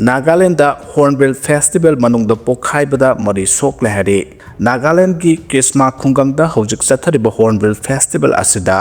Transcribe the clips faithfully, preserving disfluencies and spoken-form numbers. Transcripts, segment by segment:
Nagaland Hornbill festival ꯃꯅꯨꯡꯗ ꯄꯣꯈꯥꯏꯕꯗ ꯃꯔꯤ ꯁꯣꯛꯂꯦ ꯍꯥꯏꯔꯤ꯫ ꯅꯥꯒꯥꯂꯦꯟꯗꯒꯤ ꯀꯤꯁꯃꯥ ꯈꯨꯡꯒꯪꯗ ꯍꯧꯖꯤꯛ ꯆꯠꯊꯔꯤꯕ ꯍꯣꯔꯟꯕꯤꯜ ꯐꯦꯁꯇꯤꯚꯦꯜ ꯑꯁꯤꯗ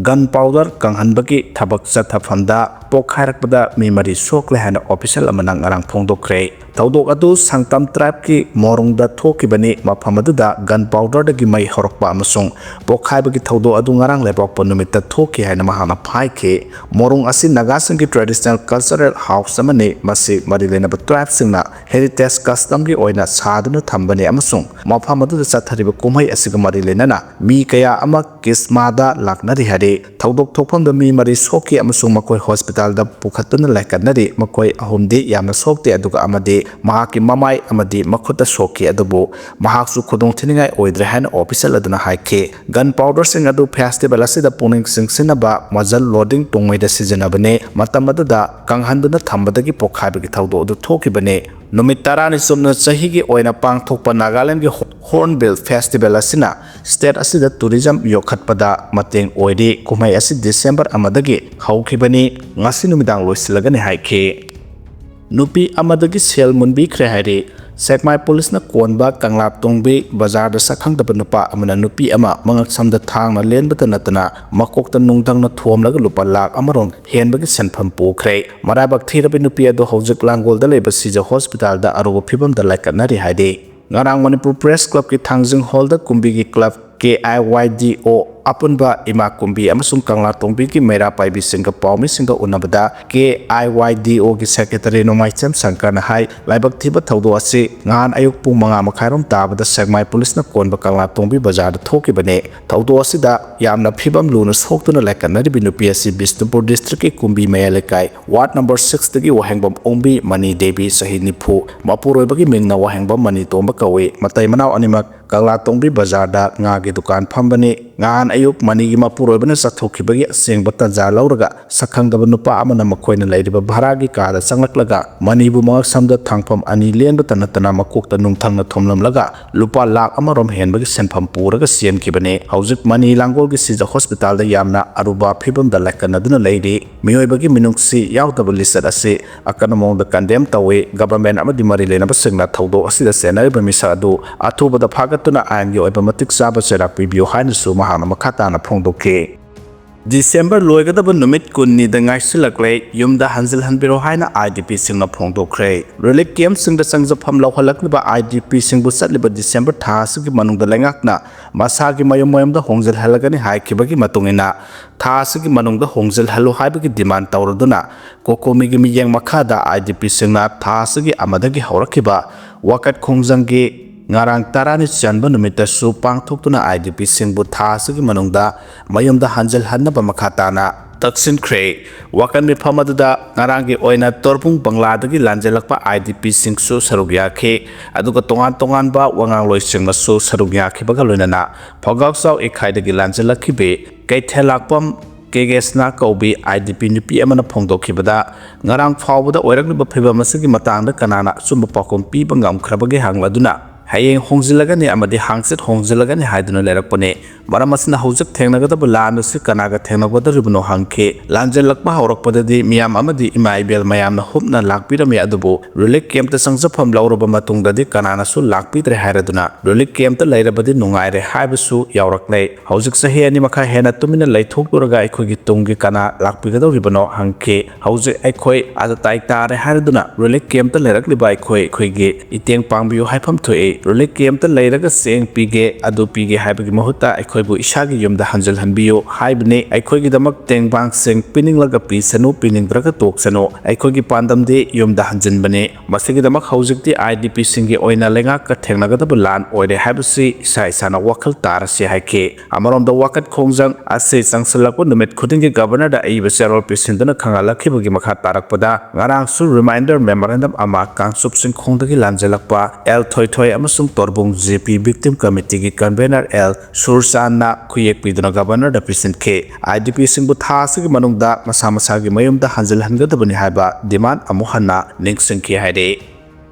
ꯒꯟ ꯄꯥꯎꯗꯔ ꯀꯪꯍꯟꯕꯒꯤ ꯊꯕꯛ ꯆꯠꯊꯐꯝꯗ ꯄꯣꯈꯥꯏꯔꯛꯄꯗ ꯃꯤ ꯃꯔꯤ ꯁꯣꯛꯂꯦ ꯍꯥꯏꯅ ꯑꯣꯐꯤꯁꯤꯌꯦꯜ ꯑꯃꯅ ꯉꯔꯥꯡ ꯐꯣꯡꯗꯣꯛꯈ꯭ꯔꯦ꯫ ꯊꯧꯗꯣꯛ ꯑꯗꯨ ꯁꯪꯇꯝ ꯇ꯭ꯔꯥꯏꯕꯀꯤ ꯃꯣꯔꯨꯡꯗ ꯊꯣꯛꯈꯤꯕꯅꯤ꯫ ꯃꯐꯝ ꯑꯗꯨꯗ ꯒꯟ ꯄꯥꯎꯗꯔꯗꯒꯤ ꯃꯩ ꯍꯧꯔꯛꯄ ꯑꯃꯁꯨꯡ ꯄꯣꯈꯥꯏꯕꯒꯤ ꯊꯧꯗꯣꯛ ꯑꯗꯨ ꯉꯔꯥꯡ ꯂꯩꯕꯥꯛꯄꯣꯛꯄ ꯅꯨꯃꯤꯠꯇ ꯊꯣꯛꯈꯤ ꯍꯥꯏꯅ ꯃꯍꯥꯛꯅ ꯍꯥꯏꯈꯤ꯫ ꯃꯣꯔꯨꯡ ꯑꯁꯤ ꯅꯥꯒꯥꯁꯤꯡꯒꯤ ꯇ꯭ꯔꯦꯗꯤꯁꯅꯦꯜ ꯀꯜꯆꯔꯦꯜ ꯍꯥꯎꯁ ꯑꯃꯅꯤ꯫ ꯃꯁꯤ ꯃꯔꯤ ꯂꯩꯅꯕ ꯇ꯭ꯔꯥꯏꯕꯁꯤꯡꯅ ꯍꯦꯔꯤꯇꯦꯖ ꯀꯁꯇꯝꯒꯤ ꯑꯣꯏꯅ ꯁꯥꯗꯨꯅ ꯊꯝꯕꯅꯤ ꯑꯃꯁꯨꯡ ꯃꯐꯝ ꯑꯗꯨꯗ ꯆꯠꯊꯔꯤꯕ ꯀꯨꯝꯍꯩ ꯑꯁꯤꯒ ꯃꯔꯤ ꯂꯩꯅꯅ ꯃꯤ ꯀꯌꯥ ꯑꯃ ꯀꯤꯁꯃꯥꯗ ꯂꯥꯛꯅꯔꯤ ꯍꯥꯏꯔꯤ꯫ ꯊꯧꯗꯣꯛ ꯊꯣꯛꯐꯝꯗ ꯃꯤ ꯃꯔꯤ ꯁꯣꯛꯈꯤ ꯑꯃꯁꯨꯡ ꯃꯈꯣꯏ ꯍꯣꯁꯄꯤꯇꯥꯜꯗ ꯄꯨꯈꯠꯇꯨꯅ ꯂꯥꯏꯀꯠꯅꯔꯤ꯫ ꯃꯈꯣꯏ ꯑꯍꯨꯝꯗꯤ ꯌꯥꯝꯅ ꯁꯣꯛꯇꯦ, ꯑꯗꯨꯒ ꯑꯃꯗꯤ ꯃꯍꯥꯛꯀꯤ ꯃꯃꯥꯏ ꯑꯃꯗꯤ ꯃꯈꯨꯠꯇ ꯁꯣꯛꯈꯤ, ꯑꯗꯨꯕꯨ ꯃꯍꯥꯛꯁꯨ ꯈꯨꯗꯣꯡꯊꯤꯅꯤꯡꯉꯥꯏ ꯑꯣꯏꯗ꯭ꯔꯦ ꯍꯥꯏꯅ ꯑꯣꯐꯤꯁꯤꯌꯦꯜ ꯑꯗꯨꯅ ꯍꯥꯏꯈꯤ꯫ ꯒꯟ ꯄꯥꯎꯗꯔꯁꯤꯡ ꯑꯗꯨ ꯐꯦꯁꯇꯤꯚꯦꯜ ꯑꯁꯤꯗ ꯄꯨꯛꯅꯤꯡ ꯆꯤꯡꯁꯤꯟꯅꯕ ꯃꯖꯜ ꯂꯣꯗꯤꯡ ꯇꯨꯡꯃꯩꯗ ꯁꯤꯖꯤꯟꯅꯕꯅꯤ꯫ ꯃꯇꯝ ꯑꯗꯨꯗ ꯀꯪꯍꯟꯗꯨꯅ ꯊꯝꯕꯗꯒꯤ ꯄꯣꯈꯥꯏꯕꯒꯤ ꯊꯧꯗꯣꯛ ꯑꯗꯨ ꯊꯣꯛꯈꯤꯕꯅꯤ꯫ ꯅꯨꯃꯤꯠ ꯇꯔꯥꯅꯤ ꯆꯨꯞꯅ ꯆꯍꯤꯒꯤ ꯑꯣꯏꯅ ꯄꯥꯡꯊꯣꯛꯄ ꯅꯥꯒꯥꯂꯦꯟꯒꯤ ꯍꯣꯔꯟꯕꯤꯜ ꯐꯦꯁꯇꯤꯚꯦꯜ ꯑꯁꯤꯅ ꯁ꯭ꯇꯦꯠ ꯑꯁꯤꯗ ꯇꯨꯔꯤꯖꯝ ꯌꯣꯛꯈꯠꯄꯗ ꯃꯇꯦꯡ ꯑꯣꯏꯔꯤ꯫ ꯀꯨꯝꯍꯩ ꯑꯁꯤ ꯗꯤꯁꯦꯝꯕꯔ ꯑꯃꯗꯒꯤ ꯍꯧꯈꯤꯕꯅꯤ, ꯉꯁꯤ ꯅꯨꯃꯤꯗꯥꯡ ꯂꯣꯏꯁꯤꯜꯂꯒꯅꯤ ꯍꯥꯏꯈꯤ꯫ ꯅꯨꯄꯤ ꯑꯃꯗꯒꯤ ꯁꯦꯜ ꯃꯨꯟꯕꯤꯈ꯭ꯔꯦ ꯍꯥꯏꯔꯤ꯫ ꯁꯦꯛꯃꯥꯏ ꯄꯨꯂꯤꯁꯅ ꯀꯣꯟꯕ ꯀꯪꯂꯥꯇꯣꯡꯕꯤ ꯕꯖꯥꯔꯗ ꯁꯛꯈꯪꯗꯕ ꯅꯨꯄꯥ ꯑꯃꯅ ꯅꯨꯄꯤ ꯑꯃ ꯃꯉꯛꯁꯝꯗ ꯊꯥꯡꯅ ꯂꯦꯟꯕꯇ ꯅꯠꯇꯅ ꯃꯀꯣꯛꯇ ꯅꯨꯡꯗꯪꯅ ꯊꯣꯝꯂꯒ ꯂꯨꯄꯥ ꯂꯥꯈ ꯑꯃꯔꯣꯝ ꯍꯦꯟꯕꯒꯤ ꯁꯦꯟꯐꯝ ꯄꯨꯈ꯭ꯔꯦ꯫ ꯃꯔꯥꯏꯕꯛ ꯊꯤꯔꯕꯤ ꯅꯨꯄꯤ ꯑꯗꯨ ꯍꯧꯖꯤꯛ ꯂꯥꯡꯒꯣꯜꯗ ꯂꯩꯕ ꯁꯤꯖ ꯍꯣꯁꯄꯤꯇꯥꯜꯗ ꯑꯔꯨꯕ ꯐꯤꯕꯝꯗ ꯂꯥꯏꯀꯠꯅꯔꯤ ꯍꯥꯏꯔꯤ꯫ ꯉꯔꯥꯡ ꯃꯅꯤꯄꯨꯔ ꯄ꯭ꯔꯦꯁ ꯀ꯭ꯂꯕꯀꯤ ꯊꯥꯡꯖꯤꯡ ꯍꯣꯜꯗ ꯀꯨꯝꯕꯤꯒꯤ ꯀ꯭ꯂꯕ ꯀꯦ ꯑꯥꯏ ꯋꯥꯏ ꯗꯤ ꯑꯣ ꯑꯄꯨꯟꯕ ꯏꯃꯥ ꯀꯨꯝꯕꯤ ꯑꯃꯁꯨꯡ ꯀꯪꯂꯥ ꯇꯣꯡꯕꯤꯒꯤ ꯃꯩꯔꯥ ꯄꯥꯏꯕꯤꯁꯤꯡꯒ ꯄꯥꯎꯃꯤꯁꯤꯡꯒ ꯎꯅꯕꯗ ꯀꯦ ꯑꯥꯏ ꯋꯥꯏ ꯗꯤ ꯑꯣꯒꯤ ꯁꯦꯀ꯭ꯔꯦꯇꯔꯤ ꯅꯣꯡꯃꯥꯏꯆꯦꯝ ꯁꯪꯀꯔꯅ ꯍꯥꯏ, ꯂꯥꯏꯕꯛ ꯊꯤꯕ ꯊꯧꯗꯣꯛ ꯑꯁꯤ ꯉꯍꯥꯟ ꯑꯌꯨꯛ ꯄꯨꯡ ꯃꯉꯥ ꯃꯈꯥꯏꯔꯣꯝ ꯇꯥꯕꯗ ꯁꯦꯛꯃꯥꯏ ꯄꯨꯂꯤꯁꯅ ꯀꯣꯟꯕ ꯀꯪꯂꯥ ꯇꯣꯡꯕꯤ ꯕꯖꯥꯔꯗ ꯊꯣꯛꯈꯤꯕꯅꯤ꯫ ꯊꯧꯗꯣꯛ ꯑꯁꯤꯗ ꯌꯥꯝꯅ ꯐꯤꯕꯝ ꯂꯨꯅ ꯁꯣꯛꯇꯨꯅ ꯂꯥꯏꯀꯠꯅꯔꯤꯕꯤ ꯅꯨꯄꯤ ꯑꯁꯤ ꯕꯤꯁꯅꯨꯄꯨꯔ ꯗꯤꯁꯇ꯭ꯔꯤꯛꯀꯤ ꯀꯨꯝꯕꯤ ꯃꯌꯥꯏ ꯂꯩꯀꯥꯏ ꯋꯥꯔꯗ ꯅꯝꯕꯔ ꯁꯤꯛꯁꯇꯒꯤ ꯋꯥꯍꯦꯡꯕꯝ ꯑꯣꯡꯕꯤ ꯃꯅꯤ ꯗꯦꯕꯤ, ꯆꯍꯤ ꯅꯤꯐꯨ, ꯃꯄꯨꯔꯣꯏꯕꯒꯤ ꯃꯤꯡꯅ ꯋꯥꯍꯦꯡꯕꯝ ꯃꯅꯤ ꯇꯣꯝꯕ ꯀꯧꯏ꯫ ꯃꯇꯩ ꯃꯅꯥꯎ ꯑꯅꯤꯃꯛ ꯀꯪꯂꯥ ꯇꯣꯡꯕꯤ ꯕꯖꯥꯔꯗ ꯉꯥꯒꯤ ꯗꯨꯀꯥꯟ ꯐꯝꯕꯅꯤ꯫ ꯉꯍꯥꯟ ꯑꯌꯨꯛ ꯃꯅꯤꯒꯤ ꯃꯄꯨꯔꯣꯏꯕꯅ ꯆꯠꯊꯣꯛꯈꯤꯕꯒꯤ ꯑꯁꯦꯡꯕ ꯇꯥꯟꯖꯥ ꯂꯧꯔꯒ ꯁꯛꯈꯪꯗꯕ ꯅꯨꯄꯥ ꯑꯃꯅ ꯃꯈꯣꯏꯅ ꯂꯩꯔꯤꯕ ꯚꯔꯥꯒꯤ ꯀꯥꯗ ꯆꯪꯂꯛꯂꯒ ꯃꯅꯤꯕꯨ ꯃꯉꯛꯁꯝꯗ ꯊꯥꯡꯐꯝ ꯑꯅꯤ ꯂꯦꯟꯕꯇ ꯅꯠꯇꯅ ꯃꯀꯣꯛꯇ ꯅꯨꯡꯊꯪꯅ ꯊꯣꯝꯂꯝꯂꯒ ꯂꯨꯄꯥ ꯂꯥꯈ ꯑꯃꯔꯣꯝ ꯍꯦꯟꯕꯒꯤ ꯁꯦꯟꯐꯝ ꯄꯨꯔꯒ ꯆꯦꯟꯈꯤꯕꯅꯤ꯫ ꯍꯧꯖꯤꯛ ꯃꯅꯤ ꯂꯥꯡꯒꯣꯜꯒꯤ ꯁꯤꯖ ꯍꯣꯁꯄꯤꯇꯥꯜꯗ ꯌꯥꯝꯅ ꯑꯔꯨꯕ ꯐꯤꯕꯝꯗ ꯂꯥꯏꯀꯠꯅꯗꯨꯅ ꯂꯩꯔꯤ꯫ ꯃꯤꯑꯣꯏꯕꯒꯤ ꯃꯤꯅꯨꯡꯁꯤ ꯌꯥꯎꯗꯕ ꯂꯤꯆꯠ ꯑꯁꯤ ꯑꯀꯟꯕ ꯃꯑꯣꯡꯗ ꯀꯟꯗꯦꯝ ꯇꯧꯏ꯫ ꯒꯚꯔꯟꯃꯦꯟꯠ ꯑꯃꯗꯤ ꯃꯔꯤ ꯂꯩꯅꯕꯁꯤꯡꯅ ꯊꯧꯗꯣꯛ ꯑꯁꯤꯗ ꯆꯦꯟꯅꯔꯤꯕ ꯃꯤꯁꯛ ꯑꯗꯨ ꯑꯊꯨꯕꯗ ꯐꯥꯒꯠꯇꯨꯅ ꯑꯥꯏꯟꯒꯤ ꯑꯣꯏꯕ ꯃꯇꯤꯛ ꯆꯥꯕ ꯆꯩꯔꯥꯛ ꯄꯤꯕꯤꯌꯨ ꯍꯥꯏꯅꯁꯨ ꯃꯍꯥꯛꯅ ꯃꯈꯥ ꯇꯥꯅ ꯐꯣꯡꯗꯣꯛꯈꯤ꯫ ꯗꯤꯁꯦꯝꯕꯔ ꯂꯣꯏꯒꯗꯕ ꯅꯨꯃꯤꯠ ꯀꯨꯟꯅꯤꯗ ꯉꯥꯏꯁꯤꯜꯂꯛꯂꯦ, ꯌꯨꯝꯗ ꯍꯟꯖꯤꯜꯍꯟꯕꯤꯔꯣ ꯍꯥꯏꯅ I D ꯄꯤꯁꯤꯡꯅ ꯐꯣꯡꯗꯣꯛꯈ꯭ꯔꯦ꯫ Relief ꯀꯦꯝꯞꯁꯤꯡꯗ ꯆꯪꯖꯐꯝ ꯂꯧꯍꯜꯂꯛꯂꯤꯕ I D ꯄꯤꯁꯤꯡꯕꯨ ꯆꯠꯂꯤꯕ ꯗꯤꯁꯦꯝꯕꯔ ꯊꯥ ꯑꯁꯤꯒꯤ ꯃꯅꯨꯡꯗ ꯂꯩꯉꯥꯛꯅ ꯃꯁꯥꯒꯤ ꯃꯌꯨꯝ ꯃꯌꯨꯝꯗ ꯍꯣꯡꯖꯤꯜꯍꯜꯂꯒꯅꯤ ꯍꯥꯏꯈꯤꯕꯒꯤ ꯃꯇꯨꯡ ꯏꯟꯅ, ꯊꯥ ꯑꯁꯤꯒꯤ ꯃꯅꯨꯡꯗ ꯍꯣꯡꯖꯤꯜꯍꯜꯂꯨ ꯍꯥꯏꯕꯒꯤ ꯗꯤꯃꯥꯟ ꯇꯧꯔꯗꯨꯅ ꯀꯣꯀꯣꯃꯤꯒꯤ ꯃꯤꯠꯌꯦꯡ ꯃꯈꯥꯗ ꯑꯥꯏ ꯗꯤ ꯄꯤꯁꯤꯡꯅ ꯊꯥ ꯑꯁꯤꯒꯤ ꯑꯃꯗꯒꯤ ꯍꯧꯔꯛꯈꯤꯕ ꯋꯥꯀꯠ ꯈꯣꯡꯖꯪꯒꯤ ꯉꯔꯥꯡ ꯇꯔꯥꯅꯤ ꯆꯟꯕ ꯅꯨꯃꯤꯠꯇꯁꯨ ꯄꯥꯡꯊꯣꯛꯇꯨꯅ ꯑꯥꯏ ꯗꯤ ꯄꯤꯁꯤꯡꯕꯨ ꯊꯥ ꯑꯁꯤꯒꯤ ꯃꯅꯨꯡꯗ ꯃꯌꯨꯝꯗ ꯍꯟꯖꯤꯜꯍꯟꯅꯕ ꯃꯈꯥ ꯇꯥꯅ ꯇꯛꯁꯤꯟꯈ꯭ꯔꯦ꯫ ꯋꯥꯀꯠ ꯃꯤꯐꯝ ꯑꯗꯨꯗ ꯉꯔꯥꯡꯒꯤ ꯑꯣꯏꯅ ꯇꯣꯔꯕꯨꯡ ꯕꯪꯂꯥꯗꯒꯤ ꯂꯥꯟꯖꯦꯜꯂꯛꯄ ꯑꯥꯏ ꯗꯤ ꯄꯤꯁꯤꯡꯁꯨ ꯁꯔꯨꯛ ꯌꯥꯈꯤ꯫ ꯑꯗꯨꯒ ꯇꯣꯉꯥꯟ ꯇꯣꯉꯥꯟꯕ ꯋꯥꯉꯥꯡꯂꯣꯏꯁꯤꯡꯅꯁꯨ ꯁꯔꯨꯛ ꯌꯥꯈꯤꯕꯒ ꯂꯣꯏꯅꯅ ꯐꯣꯒꯥꯛꯆꯥꯎ ꯏꯈꯥꯏꯗꯒꯤ ꯂꯥꯟꯖꯦꯜꯂꯛꯈꯤꯕꯤ ꯀꯩꯊꯦꯜꯂꯥꯛꯄꯝ ꯀꯦꯒꯦꯁꯅꯥ ꯀꯧꯕꯤ ꯑꯥꯏ ꯗꯤ ꯄꯤ ꯅꯨꯄꯤ ꯑꯃꯅ ꯐꯣꯡꯗꯣꯛꯈꯤꯕꯗ, ꯉꯔꯥꯡ ꯐꯥꯎꯕꯗ ꯑꯣꯏꯔꯛꯂꯤꯕ ꯐꯤꯚꯝ ꯑꯁꯤꯒꯤ ꯃꯇꯥꯡꯗ ꯀꯅꯥꯅ ꯑꯆꯨꯝꯕ ꯄꯥꯎꯈꯨꯝ ꯄꯤꯕ ꯉꯝꯈ꯭ꯔꯕꯒꯦ ꯍꯪꯂꯗꯨꯅ, ꯍꯌꯦꯡ ꯍꯣꯡꯖꯤꯜꯂꯒꯅꯤ ꯑꯃꯗꯤ ꯍꯥꯡꯆꯤꯠ ꯍꯣꯡꯖꯤꯜꯂꯒꯅꯤ ꯍꯥꯏꯗꯨꯅ ꯂꯩꯔꯛꯄꯅꯤ꯫ ꯃꯔꯝ ꯑꯁꯤꯅ ꯍꯧꯖꯤꯛ ꯊꯦꯡꯅꯒꯗꯕ ꯂꯥꯟ ꯑꯁꯤ ꯀꯅꯥꯒ ꯊꯦꯡꯅꯒꯗꯧꯔꯤꯕꯅꯣ ꯍꯪꯈꯤ꯫ ꯂꯥꯟꯖꯦꯜꯂꯛꯄ ꯍꯧꯔꯛꯄꯗꯗꯤ ꯃꯤꯌꯥꯝ ꯑꯃꯗꯤ ꯏꯃꯥ ꯏꯕꯦꯜ ꯃꯌꯥꯝꯅ ꯍꯨꯞꯅ ꯂꯥꯛꯄꯤꯔꯝꯃꯤ, ꯑꯗꯨꯕꯨ ꯔꯤꯂꯤꯐ ꯀꯦꯝꯞꯇ ꯆꯪꯖꯐꯝ ꯂꯧꯔꯕ ꯃꯇꯨꯡꯗꯗꯤ ꯀꯅꯥꯅꯁꯨ ꯂꯥꯛꯄꯤꯗ꯭ꯔꯦ ꯍꯥꯏꯔꯗꯨꯅ ꯔꯤꯂꯤꯐ ꯀꯦꯝꯞꯇ ꯂꯩꯔꯕꯗꯤ ꯅꯨꯡꯉꯥꯏꯔꯦ ꯍꯥꯏꯕꯁꯨ ꯌꯥꯎꯔꯛꯂꯦ꯫ ꯍꯧꯖꯤꯛ ꯆꯍꯤ ꯑꯅꯤ ꯃꯈꯥꯏ ꯍꯦꯟꯅ ꯇꯨꯃꯤꯟꯅ ꯂꯩꯊꯣꯛꯂꯨꯔꯒ ꯑꯩꯈꯣꯏꯒꯤ ꯇꯨꯡꯒꯤ ꯀꯅꯥ ꯂꯥꯛꯄꯤꯒꯗꯧꯔꯤꯕꯅꯣ ꯍꯪꯈꯤ꯫ ꯍꯧꯖꯤꯛ ꯑꯩꯈꯣꯏ ꯑꯇꯇꯥꯏ ꯇꯥꯔꯦ ꯍꯥꯏꯔꯗꯨꯅ ꯔꯤꯂꯤꯐ ꯀꯦꯝꯞꯇ ꯂꯩꯔꯛꯂꯤꯕ ꯑꯩꯈꯣꯏ, ꯑꯩꯈꯣꯏꯒꯤ ꯏꯇꯦꯡ ꯄꯥꯡꯕꯤꯌꯨ ꯍꯥꯏꯐꯝ ꯊꯣꯛꯏ꯫ ꯔꯤꯂꯤꯐ ꯀꯦꯝꯞꯇ ꯂꯩꯔꯒ ꯆꯦꯡ ꯄꯤꯒꯦ, ꯑꯗꯨ ꯄꯤꯒꯦ ꯍꯥꯏꯕꯒꯤ ꯃꯍꯨꯠꯇ ꯑꯩꯈꯣꯏꯕꯨ ꯏꯁꯥꯒꯤ ꯌꯨꯝꯗ ꯍꯟꯖꯤꯜꯍꯟꯕꯤꯌꯨ ꯍꯥꯏꯕꯅꯤ꯫ ꯑꯩꯈꯣꯏꯒꯤꯗꯃꯛ ꯇꯦꯡꯕꯥꯡꯁꯤꯡ ꯄꯤꯅꯤꯡꯂꯒ ꯄꯤꯁꯅꯨ, ꯄꯤꯅꯤꯡꯗ꯭ꯔꯒ ꯇꯣꯛꯁꯅꯨ, ꯑꯩꯈꯣꯏꯒꯤ ꯄꯥꯟꯗꯝꯗꯤ ꯌꯨꯝꯗ ꯍꯟꯖꯤꯟꯕꯅꯤ꯫ ꯃꯁꯤꯒꯤꯗꯃꯛ ꯍꯧꯖꯤꯛꯇꯤ ꯑꯥꯏ ꯗꯤ ꯄꯤꯁꯤꯡꯒꯤ ꯑꯣꯏꯅ ꯂꯩꯉꯥꯛꯀ ꯊꯦꯡꯅꯒꯗꯕ ꯂꯥꯟ ꯑꯣꯏꯔꯦ ꯍꯥꯏꯕꯁꯤ ꯏꯁꯥ ꯏꯁꯥꯅ ꯋꯥꯈꯜ ꯇꯥꯔꯁꯤ ꯍꯥꯏꯈꯤ꯫ ꯑꯃꯔꯣꯝꯗ ꯋꯥꯀꯠ ꯈꯣꯡꯖꯪ ꯑꯁꯤ ꯆꯪꯁꯤꯜꯂꯛꯄ ꯅꯨꯃꯤꯠ ꯈꯨꯗꯤꯡꯒꯤ ꯒꯕꯔꯅꯔꯗ ꯑꯏꯕ ꯆꯦꯔꯣꯜ ꯄꯤꯁꯤꯟꯗꯨꯅ ꯈꯪꯍꯜꯂꯛꯈꯤꯕꯒꯤ ꯃꯈꯥ ꯇꯥꯔꯛꯄꯗ ꯉꯔꯥꯡꯁꯨ ꯔꯤꯃꯥꯏꯟꯗꯔ ꯃꯦꯃꯣꯔꯦꯟꯗꯝ ꯑꯃ ꯀꯥꯡꯆꯨꯞ ꯆꯤꯡꯈꯣꯡꯗꯒꯤ ꯂꯥꯟꯖꯦꯜꯂꯛꯄ ꯑꯦꯜ ꯊꯣꯏꯊꯣꯏ ꯑꯃꯁꯨꯡ ꯑꯃꯁꯨꯡ ꯇꯣꯔꯕꯨꯡ ꯖꯦ ꯄꯤ ꯚꯤꯛꯇꯤꯝ ꯀꯃꯤꯇꯤꯒꯤ ꯀꯟꯚꯦꯅꯔ ꯑꯦꯜ ꯁꯨꯔꯆꯥꯟꯅ ꯈꯨꯌꯦꯛ ꯄꯤꯗꯨꯅ ꯒꯕꯔꯅꯔꯗ ꯄꯤꯁꯤꯟꯈꯤ꯫ ꯑꯥꯏ ꯗꯤ ꯄꯤꯁꯤꯡꯕꯨ ꯊꯥ ꯑꯁꯤꯒꯤ ꯃꯅꯨꯡꯗ ꯃꯁꯥ ꯃꯁꯥꯒꯤ ꯃꯌꯨꯝꯗ ꯍꯟꯖꯤꯜꯍꯟꯒꯗꯕꯅꯤ ꯍꯥꯏꯕ ꯗꯤꯃꯥꯟ ꯑꯃꯨꯛ ꯍꯟꯅ ꯅꯤꯡꯁꯤꯡꯈꯤ ꯍꯥꯏꯔꯤ꯫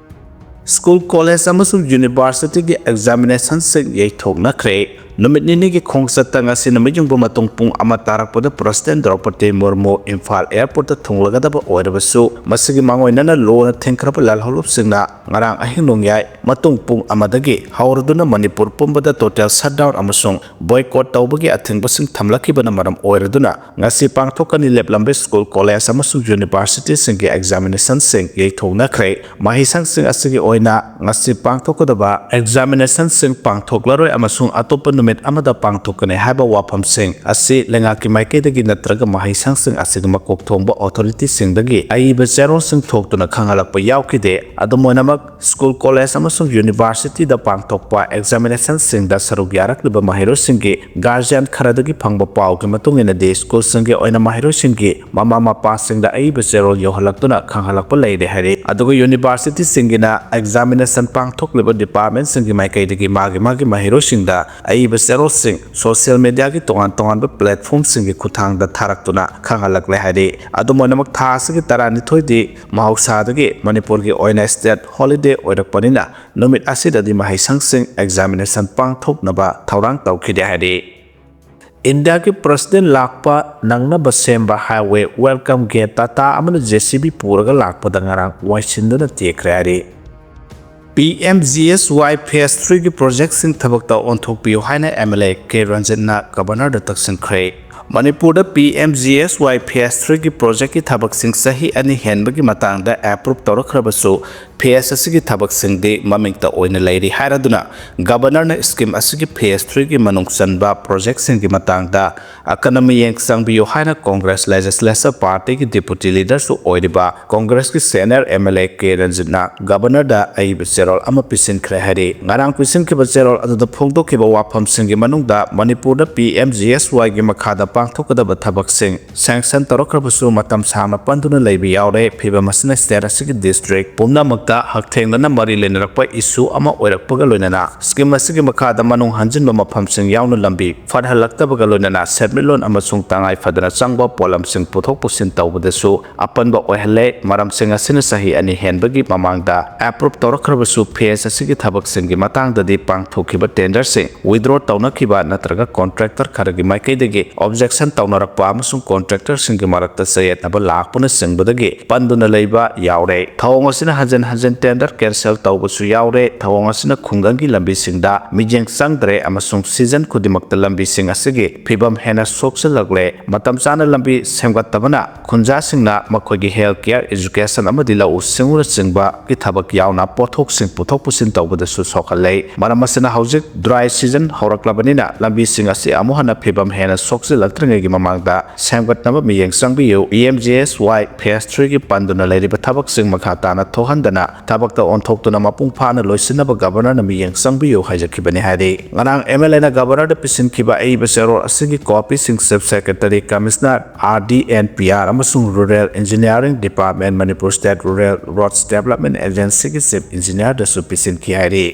ꯁ꯭ꯀꯨꯜ, ꯀꯣꯂꯦꯖ ꯑꯃꯁꯨꯡ ꯌꯨꯅꯤꯚꯔꯁꯤꯇꯤꯒꯤ ꯑꯦꯛꯖꯥꯃꯤꯅꯦꯁꯟꯁꯤꯡ ꯌꯩꯊꯣꯛꯅꯈ꯭ꯔꯦ꯫ ꯅꯨꯃꯤꯠ ꯅꯤꯅꯤꯒꯤ ꯈꯣꯡꯆꯠꯇ ꯉꯁꯤ ꯅꯨꯃꯤꯠꯌꯨꯡꯕ ꯃꯇꯨꯡ ꯄꯨꯡ ꯑꯃ ꯇꯥꯔꯛꯄꯗ ꯄ꯭ꯔꯁꯤꯗꯦꯟ ꯗ꯭ꯔꯧꯄꯗꯤ ꯃꯨꯔꯃꯨ ꯏꯝꯐꯥꯜ ꯑꯦꯌꯔꯄꯣꯔꯠꯇ ꯊꯨꯡꯂꯒꯗꯕ ꯑꯣꯏꯔꯕꯁꯨ, ꯃꯁꯤꯒꯤ ꯃꯥꯡꯑꯣꯏꯅꯅ ꯂꯨꯅ ꯊꯤꯡꯈ꯭ꯔꯕ ꯂꯥꯜꯍꯧꯂꯨꯞꯁꯤꯡꯅ ꯉꯔꯥꯡ ꯑꯍꯤꯡ ꯅꯣꯡꯌꯥꯏ ꯃꯇꯨꯡ ꯄꯨꯡ ꯑꯃꯗꯒꯤ ꯍꯧꯔꯗꯨꯅ ꯃꯅꯤꯄꯨꯔ ꯄꯨꯝꯕꯗ ꯇꯣꯇꯦꯜ ꯁꯠꯗꯥꯎꯟ ꯑꯃꯁꯨꯡ ꯕꯣꯏꯀꯣꯠ ꯇꯧꯕꯒꯤ ꯑꯊꯤꯡꯕꯁꯤꯡ ꯊꯝꯂꯛꯈꯤꯕꯅ ꯃꯔꯝ ꯑꯣꯏꯔꯗꯨꯅ, ꯉꯁꯤ ꯄꯥꯡꯊꯣꯛꯀꯅꯤ ꯂꯦꯞꯂꯝꯕ ꯁ꯭ꯀꯨꯜ, ꯀꯣꯂꯦꯖ ꯑꯃꯁꯨꯡ ꯌꯨꯅꯤꯚꯔꯁꯤꯇꯤꯁꯤꯡꯒꯤ ꯑꯦꯛꯖꯥꯃꯤꯅꯦꯁꯟꯁꯤꯡ ꯌꯩꯊꯣꯛꯅꯈ꯭ꯔꯦ꯫ ꯃꯍꯩꯁꯪꯁꯤꯡ ꯑꯁꯤꯒꯤ ꯑꯣꯏꯅ ꯉꯁꯤ ꯄꯥꯡꯊꯣꯛꯀꯗꯕ ꯑꯦꯛꯖꯥꯃꯤꯅꯦꯁꯟꯁꯤꯡ ꯄꯥꯡꯊꯣꯛꯂꯔꯣꯏ ꯑꯃꯁꯨꯡ ꯑꯇꯣꯞꯄ ꯅꯨꯃꯤꯠ ꯑꯃꯗ ꯄꯥꯡꯊꯣꯛꯀꯅꯤ ꯍꯥꯏꯕ ꯋꯥꯐꯝꯁꯤꯡ ꯑꯁꯤ ꯂꯩꯉꯥꯛꯀꯤ ꯃꯥꯏꯀꯩꯗꯒꯤ ꯅꯠꯇ꯭ꯔꯒ ꯃꯍꯩꯁꯪꯁꯤꯡ ꯑꯁꯤꯒꯤ ꯃꯀꯣꯛ ꯊꯣꯡꯕ ꯑꯣꯊꯣꯔꯤꯇꯤꯁꯤꯡꯗꯒꯤ ꯑꯏꯕ ꯆꯦꯔꯣꯜꯁꯤꯡ ꯊꯣꯛꯇꯨꯅ ꯈꯪꯍꯜꯂꯛꯄ ꯌꯥꯎꯈꯤꯗꯦ꯫ ꯑꯗꯨꯝ ꯑꯣꯏꯅꯃꯛ, ꯁ꯭ꯀꯨꯜ, ꯀꯣꯂꯦꯖ ꯑꯃꯁꯨꯡ ꯌꯨꯅꯤꯚꯔꯁꯤꯇꯤꯗ ꯄꯥꯡꯊꯣꯛꯄ ꯑꯦꯛꯖꯥꯃꯤꯅꯦꯁꯟꯁꯤꯡꯗ ꯁꯔꯨꯛ ꯌꯥꯔꯛꯂꯤꯕ ꯃꯍꯩꯔꯣꯏꯁꯤꯡꯒꯤ ꯒꯥꯔꯖꯤꯌꯥꯟ ꯈꯔꯗꯒꯤ ꯐꯪꯕ ꯄꯥꯎꯒꯤ ꯃꯇꯨꯡ ꯏꯟꯅꯗꯤ, ꯁ꯭ꯀꯨꯜꯁꯤꯡꯒꯤ ꯑꯣꯏꯅ ꯃꯍꯩꯔꯣꯏꯁꯤꯡꯒꯤ ꯃꯃꯥ ꯃꯄꯥꯁꯤꯡꯗ ꯑꯏꯕ ꯆꯦꯔꯣꯜ ꯌꯧꯍꯜꯂꯛꯇꯨꯅ ꯈꯪꯍꯜꯂꯛꯄ ꯂꯩꯔꯦ ꯍꯥꯏꯔꯤ꯫ ꯑꯗꯨꯒ ꯌꯨꯅꯤꯚꯔꯁꯤꯇꯤꯁꯤꯡꯒꯤꯅ ꯑꯦꯛꯖꯥꯃꯤꯅꯦꯁꯟ ꯄꯥꯡꯊꯣꯛꯂꯤꯕ ꯗꯤꯄꯥꯔꯠꯃꯦꯟꯁꯤꯡꯒꯤ ꯃꯥꯏꯀꯩꯗꯒꯤ ꯃꯥꯒꯤ ꯃꯥꯒꯤ ꯃꯍꯩꯔꯣꯏꯁꯤꯡꯗ ꯑꯏꯕ ꯆꯦꯔꯣꯜꯁꯤꯡ ꯁꯣꯁꯤꯌꯦꯜ ꯃꯤꯗꯤꯌꯥꯒꯤ ꯇꯣꯉꯥꯟ ꯇꯣꯉꯥꯟꯕ ꯄ꯭ꯂꯦꯠꯐꯣꯝꯁꯤꯡꯒꯤ ꯈꯨꯠꯊꯥꯡꯗ ꯊꯥꯔꯛꯇꯨꯅ ꯈꯪꯍꯜꯂꯛꯂꯦ ꯍꯥꯏꯔꯤ꯫ ꯑꯗꯨꯝ ꯑꯣꯏꯅꯃꯛ, ꯊꯥ ꯑꯁꯤꯒꯤ ꯇꯔꯥꯅꯤꯊꯣꯏꯗꯤ ꯃꯍꯧꯁꯥꯗꯒꯤ ꯃꯅꯤꯄꯨꯔꯒꯤ ꯑꯣꯏꯅ ꯁ꯭ꯇꯦꯠ ꯍꯣꯂꯤꯗꯦ ꯑꯣꯏꯔꯛꯄꯅꯤꯅ, ꯅꯨꯃꯤꯠ ꯑꯁꯤꯗꯗꯤ ꯃꯍꯩꯁꯪꯁꯤꯡ ꯑꯦꯛꯖꯥꯃꯤꯅꯦꯁꯟ ꯄꯥꯡꯊꯣꯛꯅꯕ ꯊꯧꯔꯥꯡ ꯇꯧꯈꯤꯗꯦ ꯍꯥꯏꯔꯤ꯫ ꯏꯟꯗꯤꯌꯥꯒꯤ ꯄ꯭ꯔꯁꯤꯗꯦꯟ ꯂꯥꯛꯄ ꯅꯪꯅꯕ ꯁꯦꯝꯕ ꯍꯥꯏꯋꯦ ꯋꯦꯜꯀꯝ ꯒꯦꯠ ꯇꯥꯇꯥ ꯑꯃꯅ ꯖꯦ ꯁꯤ ꯕꯤ ꯄꯨꯔꯒ ꯂꯥꯛꯄꯗ ꯉꯔꯥꯡ ꯋꯥꯏꯁꯤꯟꯗꯨꯅ ꯇꯦꯛꯈ꯭ꯔꯦ ꯍꯥꯏꯔꯤ꯫ ꯄꯤ ꯑꯦꯝ ꯖꯤ ꯑꯦꯁ ꯋꯥꯏ ꯐꯦꯁ ꯊ꯭ꯔꯤꯒꯤ ꯄ꯭ꯔꯣꯖꯦꯛꯁꯤꯡ ꯊꯕꯛꯇ ꯑꯣꯟꯊꯣꯛꯄꯤꯌꯨ ꯍꯥꯏꯅ ꯑꯦꯝ ꯑꯦꯜ ꯑꯦ ꯀꯦ ꯔꯟꯖꯤꯠꯅ ꯒꯕꯔꯅꯔꯗ ꯇꯛꯁꯤꯟꯈ꯭ꯔꯦ꯫ ꯃꯅꯤꯄꯨꯔꯗ ꯄꯤ ꯑꯦꯝ ꯖꯤ ꯑꯦꯁ ꯋꯥꯏ ꯐꯦꯁ ꯊ꯭ꯔꯤꯒꯤ ꯄ꯭ꯔꯣꯖꯦꯛꯀꯤ ꯊꯕꯛꯁꯤꯡ ꯆꯍꯤ ꯑꯅꯤ ꯍꯦꯟꯕꯒꯤ ꯃꯇꯥꯡꯗ ꯑꯦꯄ꯭ꯔꯨꯞ ꯇꯧꯔꯛꯈ꯭ꯔꯕꯁꯨ, ꯐꯦꯁ ꯑꯁꯤꯒꯤ ꯊꯕꯛꯁꯤꯡꯗꯤ ꯃꯃꯤꯡꯇ ꯑꯣꯏꯅ ꯂꯩꯔꯤ ꯍꯥꯏꯔꯗꯨꯅ, ꯒꯕꯔꯅꯔꯅ ꯁ꯭ꯀꯤꯝ ꯑꯁꯤꯒꯤ ꯐꯦꯁ ꯊ꯭ꯔꯤꯒꯤ ꯃꯅꯨꯡ ꯆꯟꯕ ꯄ꯭ꯔꯣꯖꯦꯛꯁꯤꯡꯒꯤ ꯃꯇꯥꯡꯗ ꯑꯀꯟꯕ ꯃꯤꯠꯌꯦꯡ ꯆꯪꯕꯤꯌꯨ ꯍꯥꯏꯅ ꯀꯣꯡꯒ꯭ꯔꯦꯁ ꯂꯦꯖꯤꯁꯂꯦꯆꯔ ꯄꯥꯔꯇꯤꯒꯤ ꯗꯦꯄꯨꯇꯤ ꯂꯤꯗꯔꯁꯨ ꯑꯣꯏꯔꯤꯕ ꯀꯣꯡꯒ꯭ꯔꯦꯁꯀꯤ senior M L A K ꯔꯟꯖꯤꯠꯅ ꯒꯕꯔꯅꯔꯗ ꯑꯏꯕ ꯆꯦꯔꯣꯜ ꯑꯃ ꯄꯤꯁꯤꯟꯈ꯭ꯔꯦ ꯍꯥꯏꯔꯤ꯫ ꯉꯔꯥꯡ ꯄꯤꯁꯤꯟꯈꯤꯕ ꯆꯦꯔꯣꯜ ꯑꯗꯨꯗ ꯐꯣꯡꯗꯣꯛꯈꯤꯕ ꯋꯥꯐꯝꯁꯤꯡꯒꯤ ꯃꯅꯨꯡꯗ ꯃꯅꯤꯄꯨꯔꯗ ꯄꯤ ꯑꯦꯝ ꯖꯤ ꯑꯦꯁ ꯋꯥꯏꯒꯤ ꯃꯈꯥꯗ ꯄꯥꯡꯊꯣꯛꯀꯗꯕ ꯊꯕꯛꯁꯤꯡ ꯁꯦꯡꯁꯟ ꯇꯧꯔꯛꯈ꯭ꯔꯕꯁꯨ ꯃꯇꯝ ꯁꯥꯡꯅ ꯄꯟꯗꯨꯅ ꯂꯩꯕ ꯌꯥꯎꯔꯦ꯫ ꯐꯤꯕꯝ ꯑꯁꯤꯅ ꯁ꯭ꯇꯦꯠ ꯑꯁꯤꯒꯤ ꯗꯤꯁꯇ꯭ꯔꯤꯛ ꯄꯨꯝꯅꯃꯛꯇ ꯇ ꯍꯛꯊꯦꯡꯅꯅ ꯃꯔꯤ ꯂꯩꯅꯔꯛꯄ ꯏꯁꯨ ꯑꯃ ꯑꯣꯏꯔꯛꯄꯒ ꯂꯣꯏꯅꯅ ꯁ꯭ꯀꯤꯝ ꯑꯁꯤꯒꯤ ꯃꯈꯥꯗ ꯃꯅꯨꯡ ꯍꯟꯖꯤꯟꯕ ꯃꯐꯝꯁꯤꯡ ꯌꯥꯎꯅ ꯂꯝꯕꯤ ꯐꯠꯍꯜꯂꯛꯇꯕꯒ ꯂꯣꯏꯅꯅ ꯁꯦꯟꯃꯤꯠꯂꯣꯟ ꯑꯃꯁꯨꯡ ꯇꯉꯥꯏ ꯐꯗꯅ ꯆꯪꯕ ꯄꯣꯠꯂꯝꯁꯤꯡ ꯄꯨꯊꯣꯛ ꯄꯨꯁꯤꯟ ꯇꯧꯕꯗꯁꯨ ꯑꯄꯟꯕ ꯑꯣꯏꯍꯜꯂꯦ꯫ ꯃꯔꯝꯁꯤꯡ ꯑꯁꯤꯅ ꯆꯍꯤ ꯑꯅꯤ ꯍꯦꯟꯕꯒꯤ ꯃꯃꯥꯡꯗ ꯑꯦꯄ꯭ꯔꯨꯞ ꯇꯧꯔꯛꯈ꯭ꯔꯕꯁꯨ ꯐꯦꯖ ꯑꯁꯤꯒꯤ ꯊꯕꯛꯁꯤꯡꯒꯤ ꯃꯇꯥꯡꯗꯗꯤ ꯄꯥꯡꯊꯣꯛꯈꯤꯕ ꯇꯦꯟꯗꯔꯁꯤꯡ ꯋꯤꯗ꯭ꯔꯣ ꯇꯧꯅꯈꯤꯕ ꯅꯠꯇ꯭ꯔꯒ ꯀꯣꯟꯇ꯭ꯔꯦꯛꯇꯔ ꯈꯔꯒꯤ ꯃꯥꯏꯀꯩꯗꯒꯤ ꯑꯣꯕꯖꯦꯛꯁꯟ ꯇꯧꯅꯔꯛꯄ ꯑꯃꯁꯨꯡ ꯀꯣꯟꯇ꯭ꯔꯦꯛꯇꯔꯁꯤꯡꯒꯤ ꯃꯔꯛꯇ ꯆꯌꯦꯠꯅꯕ ꯂꯥꯛꯄꯅꯆꯤꯡꯕꯗꯒꯤ ꯄꯟꯗꯨꯅ ꯂꯩꯕ ꯌꯥꯎꯔꯦ꯫ ꯊꯧꯑꯣꯡ ꯑꯁꯤꯅ ꯍꯟꯖꯤꯟ ꯍꯟꯖꯤꯟ ꯇꯦꯟꯗꯔ ꯀꯦꯟꯁꯦꯜ ꯇꯧꯕꯁꯨ ꯌꯥꯎꯔꯦ꯫ ꯊꯧꯑꯣꯡ ꯑꯁꯤꯅ ꯈꯨꯡꯒꯪꯒꯤ ꯂꯝꯕꯤꯁꯤꯡꯗ ꯃꯤꯠꯌꯦꯡ ꯆꯪꯗ꯭ꯔꯦ ꯑꯃꯁꯨꯡ ꯁꯤꯖꯟ ꯈꯨꯗꯤꯡꯃꯛꯇ ꯂꯝꯕꯤꯁꯤꯡ ꯑꯁꯤꯒꯤ ꯐꯤꯕꯝ ꯍꯦꯟꯅ ꯁꯣꯛꯆꯤꯜꯂꯛꯂꯦ꯫ ꯃꯇꯝ ꯆꯥꯅ ꯂꯝꯕꯤ ꯁꯦꯝꯒꯠꯇꯕꯅ ꯈꯨꯟꯖꯥꯁꯤꯡꯅ ꯃꯈꯣꯏꯒꯤ ꯍꯦꯜꯊ ꯀꯦꯌꯔ, ꯑꯦꯖꯨꯀꯦꯁꯟ ꯑꯃꯗꯤ ꯂꯧꯎ ꯁꯤꯡꯎꯅꯆꯤꯡꯕꯒꯤ ꯊꯕꯛ ꯌꯥꯎꯅ ꯄꯣꯠꯊꯣꯛꯁꯤꯡ ꯄꯨꯊꯣꯛ ꯄꯨꯁꯤꯟ ꯇꯧꯕꯗꯁꯨ ꯁꯣꯛꯍꯜꯂꯦ꯫ ꯃꯔꯝ ꯑꯁꯤꯅ ꯍꯧꯖꯤꯛ ꯗ꯭ꯔꯥꯏ ꯁꯤꯖꯟ ꯍꯧꯔꯛꯂꯕꯅꯤꯅ ꯂꯝꯕꯤꯁꯤꯡ ꯑꯁꯤ ꯑꯃꯨꯛ ꯍꯟꯅ ꯐꯤꯕꯝ ꯍꯦꯟꯅ ꯁꯣꯛꯆꯤꯜꯂꯛꯇ꯭ꯔꯤꯉꯩꯒꯤ ꯃꯃꯥꯡꯗ ꯁꯦꯝꯒꯠꯅꯕ ꯃꯤꯠꯌꯦꯡ ꯆꯪꯕꯤꯌꯨ꯫ ꯄꯤ ꯑꯦꯝ ꯖꯤ ꯑꯦꯁ ꯋꯥꯏ ꯐꯦꯁ ꯊ꯭ꯔꯤꯒꯤ ꯄꯟꯗꯨꯅ ꯂꯩꯔꯤꯕ ꯊꯕꯛꯁꯤꯡ ꯃꯈꯥ ꯇꯥꯅ ꯊꯣꯛꯍꯟꯗꯅ ꯊꯕꯛꯇ ꯑꯣꯟꯊꯣꯛꯇꯨꯅ ꯃꯄꯨꯡ ꯐꯥꯅ ꯂꯣꯏꯁꯤꯟꯅꯕ ꯒꯕꯔꯅꯔꯅ ꯃꯤꯠꯌꯦꯡ ꯆꯪꯕꯤꯌꯨ ꯍꯥꯏꯖꯈꯤꯕꯅꯤ ꯍꯥꯏꯔꯤ꯫ ꯉꯔꯥꯡ ꯑꯦꯝ ꯑꯦꯜ ꯑꯦꯅ ꯒꯕꯔꯅꯔꯗ ꯄꯤꯁꯤꯟꯈꯤꯕ ꯑꯏꯕ ꯆꯦꯔꯣꯜ ꯑꯁꯤꯒꯤ ꯀꯣꯄꯤꯁꯤꯡ chief secretary, commissioner, R D and P R ꯑꯃꯁꯨꯡ rural engineering department, Manipur state rural roads development ꯑꯦꯖꯦꯟꯁꯤꯒꯤ ꯆꯤꯐ ꯏꯟꯖꯤꯅꯤꯌꯥꯔꯗꯁꯨ ꯄꯤꯁꯤꯟꯈꯤ ꯍꯥꯏꯔꯤ꯫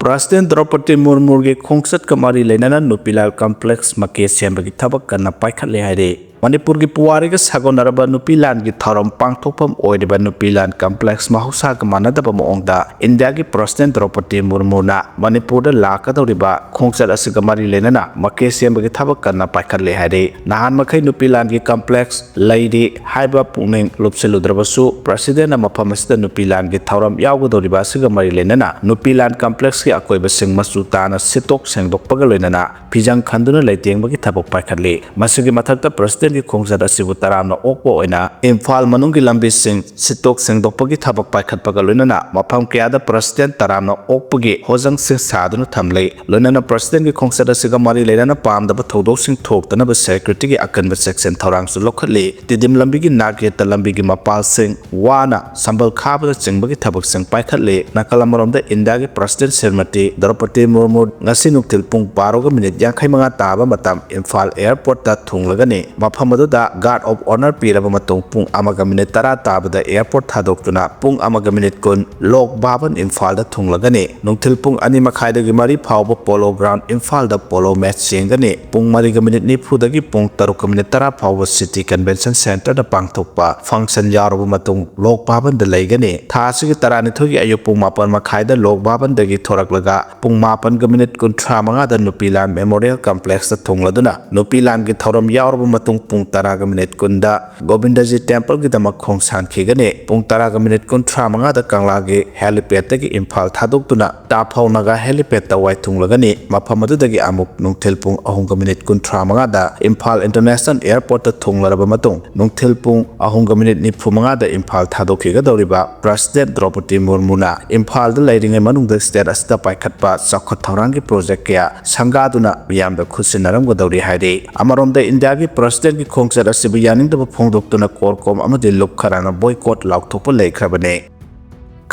ꯄ꯭ꯔꯁꯤꯗꯦꯟ ꯗ꯭ꯔꯧꯄꯗꯤ ꯃꯨꯔꯃꯨꯒꯤ ꯈꯣꯡꯆꯠꯀ ꯃꯔꯤ ꯂꯩꯅꯅ ꯅꯨꯄꯤꯂꯥꯜ ꯀꯝꯄ꯭ꯂꯦꯛꯁ ꯃꯀꯦ ꯁꯦꯝꯕꯒꯤ ꯊꯕꯛ ꯀꯟꯅ ꯄꯥꯏꯈꯠꯂꯦ ꯍꯥꯏꯔꯤ꯫ ꯃꯅꯤꯄꯨꯔꯒꯤ ꯄꯨꯋꯥꯔꯤꯒ ꯁꯥꯒꯣꯟꯅꯔꯕ ꯅꯨꯄꯤꯂꯥꯟꯒꯤ ꯊꯧꯔꯝ ꯄꯥꯡꯊꯣꯛꯐꯝ ꯑꯣꯏꯔꯤꯕ ꯅꯨꯄꯤꯂꯥꯟ ꯀꯝꯄ꯭ꯂꯦꯛꯁ ꯃꯍꯧꯁꯥꯒ ꯃꯥꯟꯅꯗꯕ ꯃꯑꯣꯡꯗ ꯏꯟꯗꯤꯌꯥꯒꯤ ꯄ꯭ꯔꯁꯤꯗꯦꯟ ꯗ꯭ꯔꯧꯄꯗꯤ ꯃꯨꯔꯃꯨꯅ ꯃꯅꯤꯄꯨꯔꯗ ꯂꯥꯛꯀꯗꯧꯔꯤꯕ ꯈꯣꯡꯆꯠ ꯑꯁꯤꯒ ꯃꯔꯤ ꯂꯩꯅꯅ ꯃꯀꯦ ꯁꯦꯝꯕꯒꯤ ꯊꯕꯛ ꯀꯟꯅ ꯄꯥꯏꯈꯠꯂꯦ ꯍꯥꯏꯔꯤ꯫ ꯅꯍꯥꯟ ꯃꯈꯩ ꯅꯨꯄꯤꯂꯥꯟꯒꯤ ꯀꯝꯄ꯭ꯂꯦꯛꯁ ꯂꯩꯔꯤ ꯍꯥꯏꯕ ꯄꯨꯛꯅꯤꯡ ꯂꯨꯞꯁꯤꯜꯂꯨꯗ꯭ꯔꯕꯁꯨ, ꯄ꯭ꯔꯁꯤꯗꯦꯟꯅ ꯃꯐꯝ ꯑꯁꯤꯗ ꯅꯨꯄꯤꯂꯥꯟꯒꯤ ꯊꯧꯔꯝ ꯌꯥꯎꯒꯗꯧꯔꯤꯕ ꯑꯁꯤꯒ ꯃꯔꯤ ꯂꯩꯅꯅ ꯅꯨꯄꯤꯂꯥꯟ ꯀꯝꯄ꯭ꯂꯦꯛꯁꯀꯤ ꯑꯀꯣꯏꯕꯁꯤꯡ ꯃꯆꯨ ꯇꯥꯅ ꯁꯤꯠꯇꯣꯛ ꯁꯦꯡꯗꯣꯛꯄꯒ ꯂꯣꯏꯅꯅ ꯐꯤꯖꯪ ꯈꯟꯗꯨꯅ ꯂꯩꯇꯦꯡꯕꯒꯤ ꯊꯕꯛ ꯄꯥꯏꯈꯠꯂꯤ꯫ ꯃꯁꯤꯒꯤ ꯃꯊꯛꯇ ꯄ꯭ꯔꯁꯤꯗꯦꯟꯒꯤ ꯈꯣꯡꯆꯠ ꯑꯁꯤꯕꯨ ꯇꯔꯥꯝꯅ ꯑꯣꯛꯄ ꯑꯣꯏꯅ ꯏꯝꯐꯥꯜ ꯃꯅꯨꯡꯒꯤ ꯂꯝꯕꯤꯁꯤꯡ ꯁꯤꯠꯇꯣꯛ ꯁꯦꯡꯗꯣꯛꯄꯒꯤ ꯊꯕꯛ ꯄꯥꯏꯈꯠꯄꯒ ꯂꯣꯏꯅꯅ ꯃꯐꯝ ꯀꯌꯥꯗ ꯄ꯭ꯔꯁꯤꯗꯦꯟ ꯇꯔꯥꯝꯅ ꯑꯣꯛꯄꯒꯤ ꯍꯣꯖꯪꯁꯤꯡ ꯁꯥꯗꯨꯅ ꯊꯝꯂꯤ꯫ ꯂꯣꯏꯅꯅ ꯄ꯭ꯔꯁꯤꯗꯦꯟꯒꯤ ꯈꯣꯡꯆꯠ ꯑꯁꯤꯒ ꯃꯔꯤ ꯂꯩꯅꯅ ꯄꯥꯝꯗꯕ ꯊꯧꯗꯣꯛꯁꯤꯡ ꯊꯣꯛꯇꯅꯕ ꯁꯦꯀ꯭ꯌꯨꯔꯤꯇꯤꯒꯤ ꯑꯀꯟꯕ ꯆꯦꯛꯁꯤꯟ ꯊꯧꯔꯥꯡꯁꯨ ꯂꯧꯈꯠꯂꯤ꯫ ꯇꯤꯗꯤꯝ ꯂꯝꯕꯤꯒꯤ ꯅꯥꯛꯌꯦꯠꯇ ꯂꯝꯕꯤꯒꯤ ꯃꯄꯥꯜꯁꯤꯡ ꯋꯥꯅ ꯁꯝꯕꯜ ꯈꯥꯕꯅꯆꯤꯡꯕꯒꯤ ꯊꯕꯛꯁꯤꯡ ꯄꯥꯏꯈꯠꯂꯤ꯫ ꯅꯥꯀꯜ ꯑꯃꯔꯣꯝꯗ ꯏꯟꯗꯤꯌꯥꯒꯤ ꯄ꯭ꯔꯁꯤꯗꯦꯟ ꯁ꯭ꯔꯤꯃꯇꯤ ꯗ꯭ꯔꯧꯄꯗꯤ ꯃꯨꯔꯃꯨ ꯉꯁꯤ ꯅꯨꯡꯊꯤꯜ ꯄꯨꯡ ꯕꯥꯔꯣꯒ ꯃꯤꯅꯤꯠ ꯌꯥꯡꯈꯩ ꯃꯉꯥ ꯇꯥꯕ ꯃꯇꯝ ꯏꯝꯐꯥꯜ ꯑꯦꯌꯔꯄꯣꯔꯠꯇ ꯊꯨꯡꯂꯒꯅꯤ꯫ ꯃꯐꯝ ꯃꯐꯝ ꯑꯗꯨꯗ guard of honour ꯄꯤꯔꯕ ꯃꯇꯨꯡ ꯄꯨꯡ ꯑꯃꯒ ꯃꯤꯅꯤꯠ ꯇꯔꯥ ꯇꯥꯕꯗ airport ꯊꯥꯗꯣꯛꯇꯨꯅ ꯄꯨꯡ ꯑꯃꯒ ꯃꯤꯅꯤꯠ ꯀꯨꯟ ꯂꯣꯛ ꯚꯕꯟ ꯏꯝꯐꯥꯜꯗ ꯊꯨꯡꯂꯒꯅꯤ꯫ ꯅꯨꯡꯊꯤꯜ ꯄꯨꯡ ꯑꯅꯤ ꯃꯈꯥꯏꯗꯒꯤ ꯃꯔꯤ ꯐꯥꯎꯕ Polo Ground ꯏꯝꯐꯥꯜꯗ polo match ꯌꯦꯡꯒꯅꯤ꯫ ꯄꯨꯡ ꯃꯔꯤꯒ ꯃꯤꯅꯤꯠ ꯅꯤꯐꯨꯗꯒꯤ ꯄꯨꯡ ꯇꯔꯨꯛꯀ ꯃꯤꯅꯤꯠ ꯇꯔꯥ ꯐꯥꯎꯕ City Convention Centreꯗ ꯄꯥꯡꯊꯣꯛꯄ function ꯌꯥꯎꯔꯕ ꯃꯇꯨꯡ ꯂꯣꯛ ꯚꯕꯟꯗ ꯂꯩꯒꯅꯤ꯫ ꯊꯥ ꯑꯁꯤꯒꯤ ꯇꯔꯥꯅꯤꯊꯣꯏꯒꯤ ꯑꯌꯨꯛ ꯄꯨꯡ ꯃꯥꯄꯟ ꯃꯈꯥꯏꯗ ꯂꯣꯛ ꯚꯕꯟꯗꯒꯤ ꯊꯣꯔꯛꯂꯒ ꯄꯨꯡ ꯃꯥꯄꯟꯒ ꯃꯤꯅꯤꯠ ꯀꯨꯟꯊ꯭ꯔꯥ ꯃꯉꯥꯗ ꯅꯨꯄꯤꯂꯥꯟ Memorial Complexꯇ ꯊꯨꯡꯂꯗꯨꯅ ꯅꯨꯄꯤꯂꯥꯟꯒꯤ ꯊꯧꯔꯝ ꯌꯥꯎꯔꯕ ꯃꯇꯨꯡ ꯄꯨꯡ ꯇꯔꯥꯒ ꯃꯤꯅꯤꯠ ꯀꯨꯟꯗ ꯒꯣꯕꯤꯟꯗꯖꯤ Templeꯒꯤꯗꯃꯛ ꯈꯣꯡꯁꯥꯟꯈꯤꯒꯅꯤ꯫ ꯄꯨꯡ ꯇꯔꯥꯒ ꯃꯤꯅꯤꯠ ꯀꯨꯟꯊ꯭ꯔꯥ ꯃꯉꯥꯗ ꯀꯪꯂꯥꯒꯤ helipad ꯇꯒꯤ ꯏꯝꯐꯥꯜ ꯊꯥꯗꯣꯛꯇꯨꯅ ꯇꯥꯐꯧ ꯅꯥꯒꯥ helipad ꯇ ꯋꯥꯏ ꯊꯨꯡꯂꯒꯅꯤ꯫ ꯃꯐꯝ ꯑꯗꯨꯗꯒꯤ ꯑꯃꯨꯛ ꯅꯨꯡꯊꯤꯜ ꯄꯨꯡ ꯑꯍꯨꯝꯒ ꯃꯤꯅꯤꯠ ꯀꯨꯟꯊ꯭ꯔꯥ ꯃꯉꯥꯗ ꯏꯝꯐꯥꯜ International Airportꯇ ꯊꯨꯡꯂꯔꯕ ꯃꯇꯨꯡ ꯅꯨꯡꯊꯤꯜ ꯄꯨꯡ ꯑꯍꯨꯝꯒ ꯃꯤꯅꯤꯠ ꯅꯤꯐꯨ ꯃꯉꯥꯗ ꯏꯝꯐꯥꯜ ꯊꯥꯗꯣꯛꯈꯤꯒꯗꯧꯔꯤꯕ President ꯗ꯭ꯔꯧꯄꯗꯤ ꯃꯨꯔꯃꯨꯅ ꯏꯝꯐꯥꯜꯗ ꯂꯩꯔꯤꯉꯩ ꯃꯅꯨꯡꯗ state ꯑꯁꯤꯗ ꯄꯥꯏꯈꯠꯄ ꯆꯥꯎꯈꯠ ꯊꯧꯔꯥꯡꯒꯤ project ꯀꯌꯥ ꯁꯪꯒꯥꯗꯨꯅ ꯃꯤꯌꯥꯝꯗ ꯈꯨꯠꯁꯤꯟꯅꯔꯝꯒꯗꯧꯔꯤ ꯍꯥꯏꯔꯤ꯫ ꯑꯃꯔꯣꯝꯗ ꯏꯟꯗꯤꯌꯥꯒꯤ Presidentꯀꯤ ꯈꯣꯡꯆꯠ ꯑꯁꯤꯕꯨ ꯌꯥꯅꯤꯡꯗꯕ ꯐꯣꯡꯗꯣꯛꯇꯨꯅ CORCOM ꯑꯃꯗꯤ ꯂꯨꯞ ꯈꯔꯅ boycott ꯂꯥꯎꯊꯣꯛꯄ ꯂꯩꯈ꯭ꯔꯕꯅꯤ꯫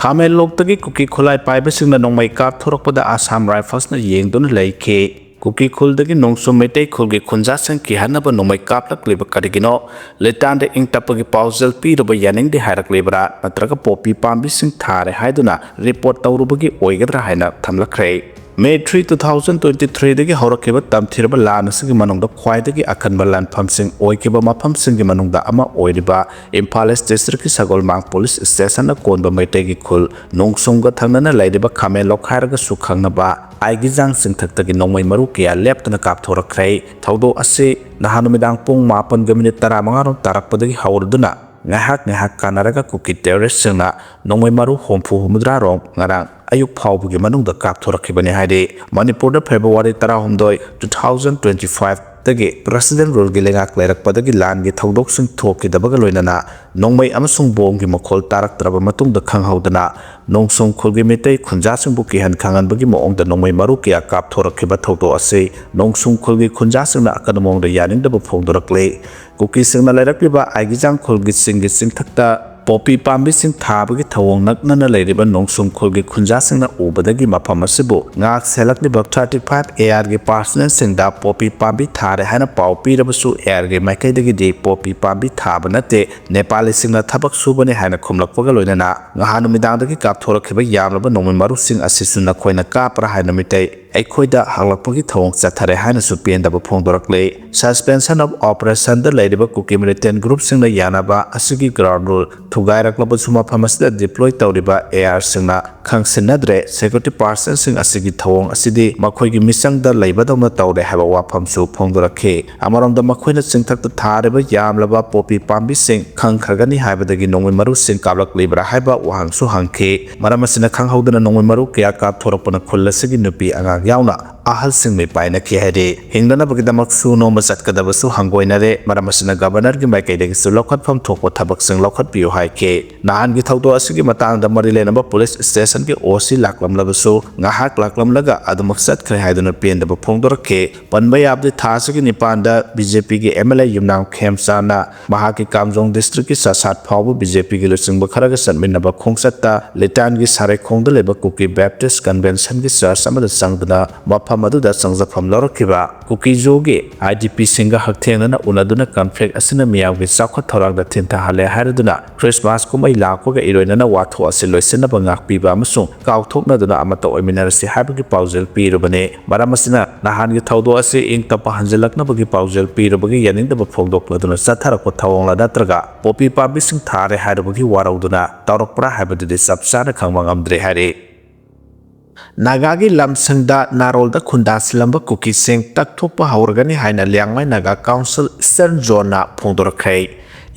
ꯈꯥꯃꯦꯟ ꯂꯣꯛꯇꯒꯤ ꯀꯨꯀꯤ ꯈꯨꯠꯂꯥꯏ ꯄꯥꯏꯕꯁꯤꯡꯅ ꯅꯣꯡꯃꯩ ꯀꯥꯞꯊꯣꯔꯛꯄꯗ Assam Riflesꯅ ꯌꯦꯡꯗꯨꯅ ꯂꯩꯈꯤ꯫ ꯀꯨꯀꯤ ꯈꯨꯜꯗꯒꯤ ꯅꯣꯡꯁꯨꯝ ꯃꯩꯇꯩ ꯈꯨꯜꯒꯤ ꯈꯨꯟꯖꯥꯁꯤꯡ ꯀꯤꯍꯟꯅꯕ ꯅꯣꯡꯃꯩ ꯀꯥꯞꯂꯛꯂꯤꯕ ꯀꯔꯤꯒꯤꯅꯣ? ꯂꯤꯇꯥꯟꯗ ꯏꯪ ꯇꯞꯄꯒꯤ ꯄꯥꯎꯖꯦꯜ ꯄꯤꯔꯨꯕ ꯌꯥꯅꯤꯡꯗꯦ ꯍꯥꯏꯔꯛꯂꯤꯕ꯭ꯔꯥ? ꯅꯠꯇ꯭ꯔꯒ ꯄꯣꯄꯤ ꯄꯥꯝꯕꯤꯁꯤꯡ ꯊꯥꯔꯦ ꯍꯥꯏꯗꯨꯅ report ꯇꯧꯔꯨꯕꯒꯤ ꯑꯣꯏꯒꯗ꯭ꯔꯥ ꯍꯥꯏꯅ ꯊꯝꯂꯛꯈ꯭ꯔꯦ꯫ May three, two thousand twenty-threeꯗꯒꯤ ꯍꯧꯔꯛꯈꯤꯕ ꯇꯝꯊꯤꯔꯕ ꯂꯥꯟ ꯑꯁꯤꯒꯤ ꯃꯅꯨꯡꯗ ꯈ꯭ꯋꯥꯏꯗꯒꯤ ꯑꯀꯟꯕ ꯂꯥꯟꯐꯝꯁꯤꯡ ꯑꯣꯏꯈꯤꯕ ꯃꯐꯝꯁꯤꯡꯒꯤ ꯃꯅꯨꯡꯗ ꯑꯃ ꯑꯣꯏꯔꯤꯕ ꯏꯝꯐꯥꯜ East Districtꯀꯤ ꯁꯒꯣꯜꯃꯥꯡ Police Stationꯅ ꯀꯣꯟꯕ ꯃꯩꯇꯩꯒꯤ ꯈꯨꯜ ꯅꯣꯡꯁꯨꯝꯒ ꯊꯪꯅꯅ ꯂꯩꯔꯤꯕ ꯈꯥꯃꯦꯟ ꯂꯣꯛ ꯍꯥꯏꯔꯒꯁꯨ ꯈꯪꯅꯕ ꯑꯥꯏꯒꯤꯖꯥꯡ ꯆꯤꯡꯊꯛꯇꯒꯤ ꯅꯣꯡꯃꯩ ꯃꯔꯨ ꯀꯌꯥ ꯂꯦꯞꯇꯅ ꯀꯥꯞꯊꯣꯔꯛꯈ꯭ꯔꯦ꯫ ꯊꯧꯗꯣꯛ ꯑꯁꯤ ꯅꯍꯥꯟ ꯅꯨꯃꯤꯗꯥꯡ ꯄꯨꯡ ꯃꯥꯄꯟꯒ ꯃꯤꯅꯤꯠ ꯇꯔꯥꯃꯉꯥ ꯔꯣꯝ ꯇꯥꯔꯛꯄꯗꯒꯤ ꯍꯧꯔꯗꯨꯅ ꯉꯥꯏꯍꯥꯛ ꯉꯥꯏꯍꯥꯛ ꯀꯥꯟꯅꯔꯒ ꯀꯨꯀꯤ terroristꯁꯤꯡꯅ ꯅꯣꯡꯃꯩ ꯃꯔꯨ ꯍꯨꯝꯐꯨ ꯍꯨꯝꯐꯨꯇꯔꯥ ꯔꯣꯝ ꯉꯔꯥꯡ ꯑꯌꯨꯛ ꯐꯥꯎꯕꯒꯤ ꯃꯅꯨꯡꯗ ꯀꯥꯞꯊꯣꯔꯛꯈꯤꯕꯅꯤ ꯍꯥꯏꯔꯤ꯫ ꯃꯅꯤꯄꯨꯔꯗ February ꯇꯔꯥꯍꯨꯝꯗꯣꯏ, two thousand twenty-fiveꯗꯒꯤ President ruleꯒꯤ ꯂꯩꯉꯥꯛ ꯂꯩꯔꯛꯄꯗꯒꯤ ꯂꯥꯟꯒꯤ ꯊꯧꯗꯣꯛꯁꯤꯡ ꯊꯣꯛꯈꯤꯗꯕꯒ ꯂꯣꯏꯅꯅ ꯅꯣꯡꯃꯩ ꯑꯃꯁꯨꯡ ꯕꯣꯝꯒꯤ ꯃꯈꯣꯜ ꯇꯥꯔꯛꯇ꯭ꯔꯕ ꯃꯇꯨꯡꯗ ꯈꯪꯍꯧꯗꯅ ꯅꯣꯡꯁꯨꯝ ꯈꯨꯜꯒꯤ ꯃꯤꯇꯩ ꯈꯨꯟꯖꯥꯁꯤꯡꯕꯨ ꯀꯤꯍꯟ ꯈꯪꯍꯟꯕꯒꯤ ꯃꯑꯣꯡꯗ ꯅꯣꯡꯃꯩ ꯃꯔꯨ ꯀꯌꯥ ꯀꯥꯞꯊꯣꯔꯛꯈꯤꯕ ꯊꯧꯗꯣꯛ ꯑꯁꯤ ꯅꯣꯡꯁꯨꯝ ꯈꯨꯜꯒꯤ ꯈꯨꯟꯖꯥꯁꯤꯡꯅ ꯑꯀꯟꯕ ꯃꯑꯣꯡꯗ ꯌꯥꯅꯤꯡꯗꯕ ꯐꯣꯡꯗꯣꯔꯛꯂꯤ꯫ ꯀꯨꯀꯤꯁꯤꯡꯅ ꯂꯩꯔꯛꯂꯤꯕ ꯑꯥꯏꯒꯤꯖꯥꯡ ꯈꯨꯜꯒꯤ ꯆꯤꯡꯒꯤ ꯆꯤꯡꯊꯛꯇ ꯄꯣꯄꯤ ꯄꯥꯝꯕꯤꯁꯤꯡ ꯊꯥꯕꯒꯤ ꯊꯧꯑꯣꯡ ꯅꯛꯅꯅ ꯂꯩꯔꯤꯕ ꯅꯣꯡꯁꯨꯝ ꯈꯨꯜꯒꯤ ꯈꯨꯟꯖꯥꯁꯤꯡꯅ ꯎꯕꯗꯒꯤ ꯃꯐꯝ ꯑꯁꯤꯕꯨ ꯉꯥꯛ ꯁꯦꯜꯂꯛꯂꯤꯕ thirty five ARꯒꯤ personnelꯁꯤꯡꯗ ꯄꯣꯄꯤ ꯄꯥꯝꯕꯤ ꯊꯥꯔꯦ ꯍꯥꯏꯅ ꯄꯥꯎ ꯄꯤꯔꯕꯁꯨ ARꯒꯤ ꯃꯥꯏꯀꯩꯗꯒꯤꯗꯤ ꯄꯣꯄꯤ ꯄꯥꯝꯕꯤ ꯊꯥꯕ ꯅꯠꯇꯦ, ꯅꯦꯄꯥꯂꯤꯁꯤꯡꯅ ꯊꯕꯛ ꯁꯨꯕꯅꯤ ꯍꯥꯏꯅ ꯈꯨꯝꯂꯛꯄꯒ ꯂꯣꯏꯅꯅ ꯉꯍꯥꯟ ꯅꯨꯃꯤꯗꯥꯡꯗꯒꯤ ꯀꯥꯞꯊꯣꯔꯛꯈꯤꯕ ꯌꯥꯝꯂꯕ ꯅꯣꯡꯃꯩ ꯃꯔꯨꯁꯤꯡ ꯑꯁꯤꯁꯨ ꯅꯈꯣꯏꯅ ꯀꯥꯞꯄ꯭ꯔꯥ ꯍꯥꯏꯅ ꯃꯤꯇꯩ ꯑꯩꯈꯣꯏꯗ ꯍꯪꯂꯛꯄꯒꯤ ꯊꯧꯑꯣꯡ ꯆꯠꯊꯔꯦ ꯍꯥꯏꯅꯁꯨ ꯄꯦꯟꯗꯕ ꯐꯣꯡꯗꯣꯔꯛꯂꯤ꯫ Suspension of Operationꯗ ꯂꯩꯔꯤꯕ ꯀꯨꯀꯤ militant groupꯁꯤꯡꯅ ꯌꯥꯅꯕ ꯑꯁꯤꯒꯤ ground rule ꯊꯨꯒꯥꯏꯔꯛꯂꯕꯁꯨ ꯃꯐꯝ ꯑꯁꯤꯗ deploy ꯇꯧꯔꯤꯕ ARꯁꯤꯡꯅ ꯈꯪꯁꯤꯟꯅꯗ꯭ꯔꯦ꯫ Security personnelꯁꯤꯡ ꯑꯁꯤꯒꯤ ꯊꯧꯑꯣꯡ ꯑꯁꯤꯗꯤ ꯃꯈꯣꯏꯒꯤ ꯃꯤꯆꯪꯗ ꯂꯩꯕꯗꯧꯅ ꯇꯧꯔꯦ ꯍꯥꯏꯕ ꯋꯥꯐꯝꯁꯨ ꯐꯣꯡꯗꯣꯔꯛꯈꯤ꯫ ꯑꯃꯔꯣꯝꯗ ꯃꯈꯣꯏꯅ ꯆꯤꯡꯊꯛꯇ ꯊꯥꯔꯤꯕ ꯌꯥꯝꯂꯕ ꯄꯣꯄꯤ ꯄꯥꯝꯕꯤꯁꯤꯡ ꯈꯪꯈ꯭ꯔꯒꯅꯤ ꯍꯥꯏꯕꯗꯒꯤ ꯅꯣꯡꯃꯩ ꯃꯔꯨꯁꯤꯡ ꯀꯥꯞꯂꯛꯂꯤꯕ꯭ꯔꯥ ꯍꯥꯏꯕ ꯋꯥꯍꯪꯁꯨ ꯍꯪꯈꯤ꯫ ꯃꯔꯝ ꯑꯁꯤꯅ ꯈꯪꯍꯧꯗꯅ ꯅꯣꯡꯃꯩ ꯃꯔꯨ ꯀꯌꯥ ꯀꯥꯞꯊꯣꯔꯛꯄꯅ ꯈꯨꯜ ꯑꯁꯤꯒꯤ ꯅꯨꯄꯤ ꯑꯉꯥꯡ ꯌꯥꯎꯅ ꯑꯍꯜꯁꯤꯡ ꯃꯤꯄꯥꯏꯅꯈꯤ ꯍꯥꯏꯔꯤ꯫ ꯍꯤꯡꯅꯅꯕꯒꯤꯗꯃꯛ ꯁꯨ ꯅꯣꯝꯕ ꯆꯠꯀꯗꯕꯁꯨ ꯍꯪꯒꯣꯏꯅꯔꯦ꯫ ꯃꯔꯝ ꯑꯁꯤꯅ Governorꯒꯤ ꯃꯥꯏꯀꯩꯗꯒꯤꯁꯨ ꯂꯧꯈꯠꯐꯝ ꯊꯣꯛꯄ ꯊꯕꯛꯁꯤꯡ ꯂꯧꯈꯠꯄꯤꯌꯨ ꯍꯥꯏꯈꯤ꯫ ꯅꯍꯥꯟꯒꯤ ꯊꯧꯗꯣꯛ ꯑꯁꯤꯒꯤ ꯃꯇꯥꯡꯗ ꯃꯔꯤ ꯂꯩꯅꯕ police stationꯒꯤ OC ꯂꯥꯛꯂꯝꯂꯕꯁꯨ ꯉꯥꯏꯍꯥꯛ ꯂꯥꯛꯂꯝꯂꯒ ꯑꯗꯨꯃꯛ ꯆꯠꯈ꯭ꯔꯦ ꯍꯥꯏꯗꯨꯅ ꯄꯦꯟꯗꯕ ꯐꯣꯡꯗꯣꯔꯛꯈꯤ꯫ ꯄꯟꯕ ꯌꯥꯕꯗꯤ ꯊꯥ ꯑꯁꯤꯒꯤ ꯅꯤꯄꯥꯟꯗ BJPꯒꯤ MLA ꯌꯨꯝꯅꯥꯝ ꯈꯦꯝꯆꯥꯟꯅ ꯃꯍꯥꯛꯀꯤ ꯀꯥꯝꯖꯣꯡ districtꯀꯤ ꯆꯁꯥꯠ ꯐꯥꯎꯕ BJPꯒꯤ ꯂꯨꯆꯤꯡꯕ ꯈꯔꯒ ꯆꯠꯃꯤꯟꯅꯕ ꯈꯣꯡꯆꯠꯇ ꯂꯤꯇꯥꯟꯒꯤ ꯁꯥꯔꯩꯈꯣꯡꯗ ꯂꯩꯕ ꯀꯨꯀꯤ Baptist Conventionꯒꯤ church ꯑꯃꯗ ꯆꯪꯗꯨꯅ ꯃꯐꯝ ꯑꯗꯨꯗ ꯆꯪꯖꯐꯝ ꯂꯧꯔꯛꯈꯤꯕ ꯀꯨꯀꯤꯖꯣꯒꯤ IDPꯁꯤꯡꯒ ꯍꯛꯊꯦꯡꯅꯅ ꯎꯅꯗꯨꯅ conflict ꯑꯁꯤꯅ ꯃꯤꯌꯥꯝꯒꯤ ꯆꯥꯎꯈꯠ ꯊꯧꯔꯥꯡꯗ ꯊꯤꯟꯊꯍꯜꯂꯦ ꯍꯥꯏꯔꯗꯨꯅ Christmas ꯀꯨꯝꯍꯩ ꯂꯥꯛꯄꯒ ꯏꯔꯣꯏꯅꯅ ꯋꯥꯊꯣꯛ ꯑꯁꯤ ꯂꯣꯏꯁꯤꯟꯅꯕ ꯉꯥꯛꯄꯤꯕ ꯑꯃꯁꯨꯡ ꯀꯥꯎꯊꯣꯛꯅꯗꯨꯅ ꯑꯃꯠꯇ ꯑꯣꯏꯃꯤꯟꯅꯔꯁꯤ ꯍꯥꯏꯕꯒꯤ ꯄꯥꯎꯖꯦꯜ ꯄꯤꯔꯨꯕꯅꯤ꯫ ꯃꯔꯝ ꯑꯁꯤꯅ ꯅꯍꯥꯟꯒꯤ ꯊꯧꯗꯣꯛ ꯑꯁꯤ ꯏꯪ ꯇꯞꯄ ꯍꯟꯖꯤꯜꯂꯛꯅꯕꯒꯤ ꯄꯥꯎꯖꯦꯜ ꯄꯤꯔꯨꯕꯒꯤ ꯌꯥꯅꯤꯡꯗꯕ ꯐꯣꯡꯗꯣꯛꯂꯗꯨꯅ ꯆꯠꯊꯔꯛꯄ ꯊꯧꯑꯣꯡꯂ ꯅꯠꯇ꯭ꯔꯒ ꯄꯣꯄꯤ ꯄꯥꯝꯕꯤꯁꯤꯡ ꯊꯥꯔꯦ ꯍꯥꯏꯔꯨꯕꯒꯤ ꯋꯥꯔꯧꯗꯨꯅ ꯇꯧꯔꯛꯄ꯭ꯔꯥ ꯍꯥꯏꯕꯗꯨꯗꯤ ꯆꯞ ꯆꯥꯅ ꯈꯪꯕ ꯉꯝꯗ꯭ꯔꯤ ꯍꯥꯏꯔꯤ꯫ ꯅꯥꯒꯥꯒꯤ ꯂꯝꯁꯤꯡꯗ ꯅꯥꯔꯣꯜꯗ ꯈꯨꯟꯗꯥꯁꯤꯜꯂꯝꯕ ꯀꯨꯀꯤꯁꯤꯡ ꯇꯛꯊꯣꯛꯄ ꯍꯧꯔꯒꯅꯤ ꯍꯥꯏꯅ ꯂꯤꯌꯥꯡꯃꯩ ꯅꯥꯒꯥ Council Eastern Zoneꯅ ꯐꯣꯡꯗꯣꯔꯛꯈ꯭ꯔꯦ꯫